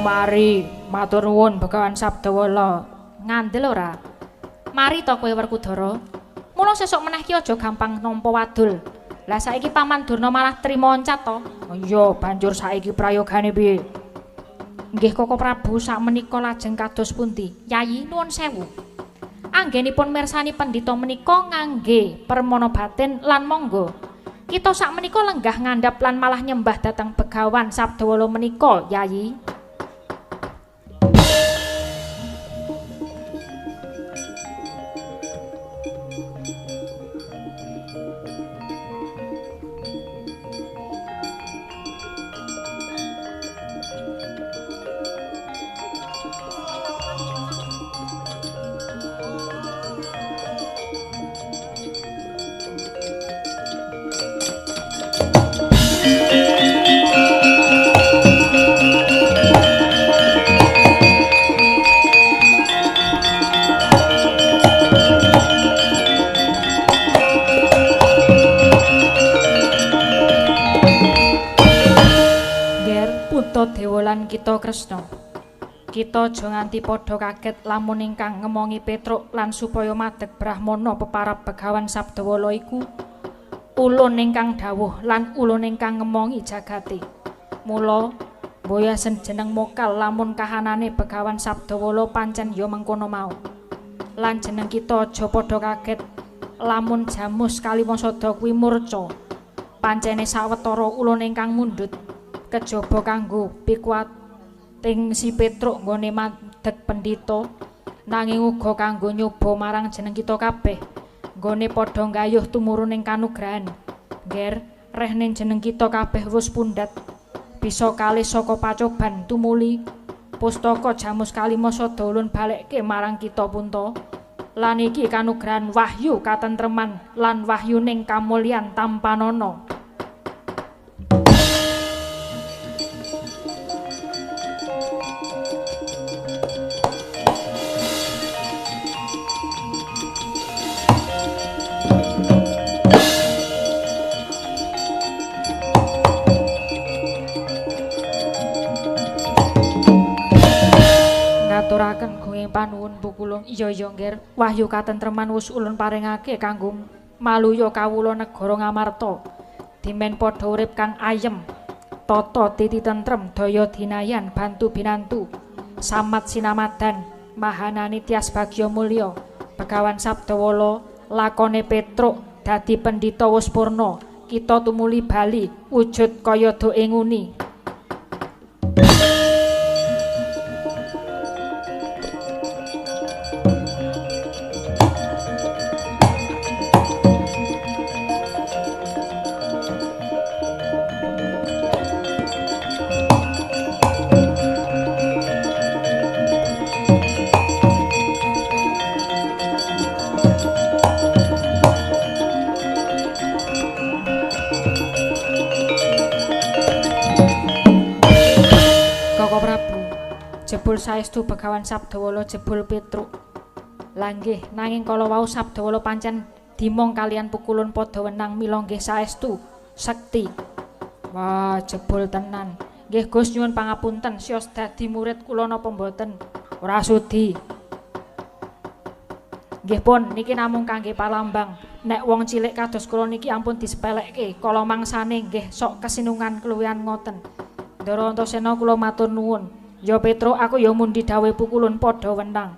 Mari, matur nuwun Begawan Sabdawala. Ngandel ora? Mari to kowe Werkudara. Mula sesuk meneh ki aja gampang nampa wadul. Lah saiki Paman Durna malah trima oncat to. Iya, banjur saiki prayogane piye? Nggih Koko Prabu, sakmenika lajeng kados pundi? Yayi nuwun sewu. Anggenipun mirsani pendhita menika ngangge permana batin lan monggo. Kita sakmenika lenggah ngandhap lan malah nyembah dhateng Begawan Sabdawala menika, Yayi. Lan kita Kresna. Kita aja nganti padha kaget lamun ingkang ngemongi Petruk lan supaya madeg brahmana peparab Begawan Sabdawala iku ulun ingkang dawuh lan ulun ingkang ngemongi jagate. Mula mboyasen jeneng mokal lamun kahanane Begawan Sabdawala pancen ya mengkono mau. Lan jeneng kita aja padha kaget lamun jamus kalimasada kuwi murca. Pancene sawetara ulun ingkang mundhut kejaba kanggo pikuwating si Petruk nggone madeg pendhita, nanging uga kanggo nyoba marang jeneng kita kabeh nggone padha nggayuh tumuruning kanugrahan. Ngger, rehne jeneng kita kabeh wis pundhat bisa kalih saka pacoban tumuli pustaka jamus kalimasada ulun balekke marang kita punta. Lan iki kanugrahan wahyu katentreman lan wahyuning kamulyan tampanana. Ngaturaken gunging panuwun Pukulung. Iya iya Ngger, wahyu katentreman wis ulun paringake kanggo maluya kawula negara Ngamarta. Dimen padha urip kang ayem, tata titi tentrem, daya dinayan, bantu binantu, samat sinamadan, mahanani tias bagya mulya. Begawan Sabdawala lakone Petruk dadi pendhita wis purna, kita tumuli bali wujud kaya doke nguni. Jebul saestu Begawan Sabdawala jebul Petruk. Lah nggih, nanging kala wau Sabdawala pancen dimong kalian pukulun padha wenang mila nggih saestu sekti. Wah, jebul tenan. Nggih Gus nyuwun pangapunten, sios dadi murid kula napa mboten? Ora sudi. Nggih pun, niki namung kangge palambang. Nek wong cilik kados kula niki ampun disepelekke, kala mangsane nggih sok kesinungan keluwihan ngoten. Ndara Antasena kula matur nuwun. Ya Petruk, aku ya mundi dawuh pukulun padha wenang.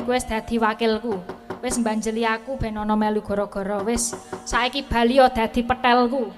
Kowe wis dadi wakilku. Wis mbanjeli aku ben ana melu gara-gara wis saiki bali ya dadi petelku.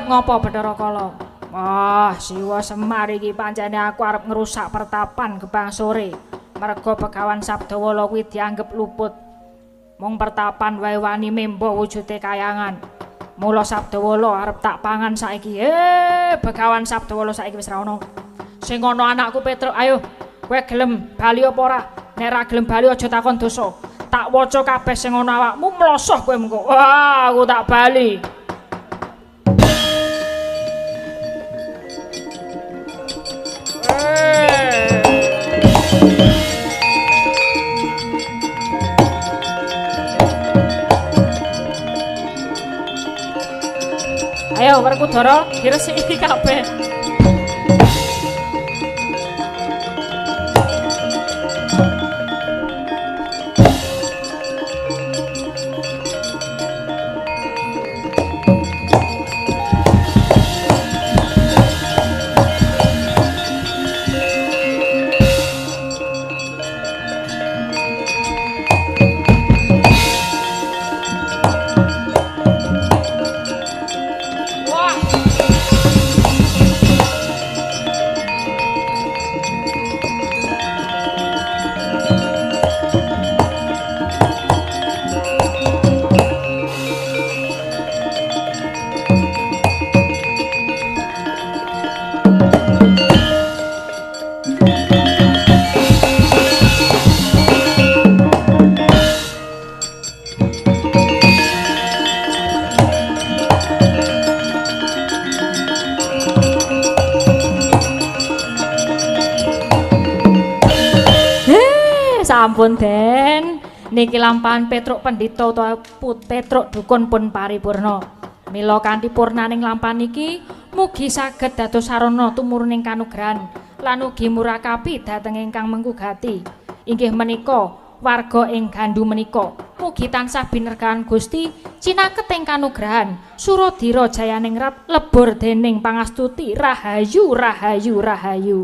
Ngopo Bathara Kala? Wah, Siwa Semar iki pancene aku arep ngrusak pertapan Gebang Sore. Merga Begawan Sabdawala kuwi dianggep luput. Mung pertapan wae wani membo wujude kayangan. Mula Sabdawala arep tak pangan saiki. Begawan Sabdawala saiki wis ra ono. Sing ana anakku Petruk, ayo kowe gelem bali apa ora? Nek ra gelem bali aja takon dosa. Tak waca kabeh sing ana awakmu mlosoh kowe mengko. Wah, aku tak bali. Ayo Werkudara diresiki kabeh. Sampun Den, niki lampahan Petruk Pendhita utawa Petruk Dukun pun paripurna. Mila kanthi purnaning lampahan niki mugi saged dados sarana tumuruning kanugrahan lan ugi murakapi dhateng ingkang mengku gati. Inggih menika warga ing Gandu menika mugi tansah binerkahan Gusti cinaket ing kanugrahan Suradira jayaningrat lebur dening pangastuti rahayu rahayu rahayu.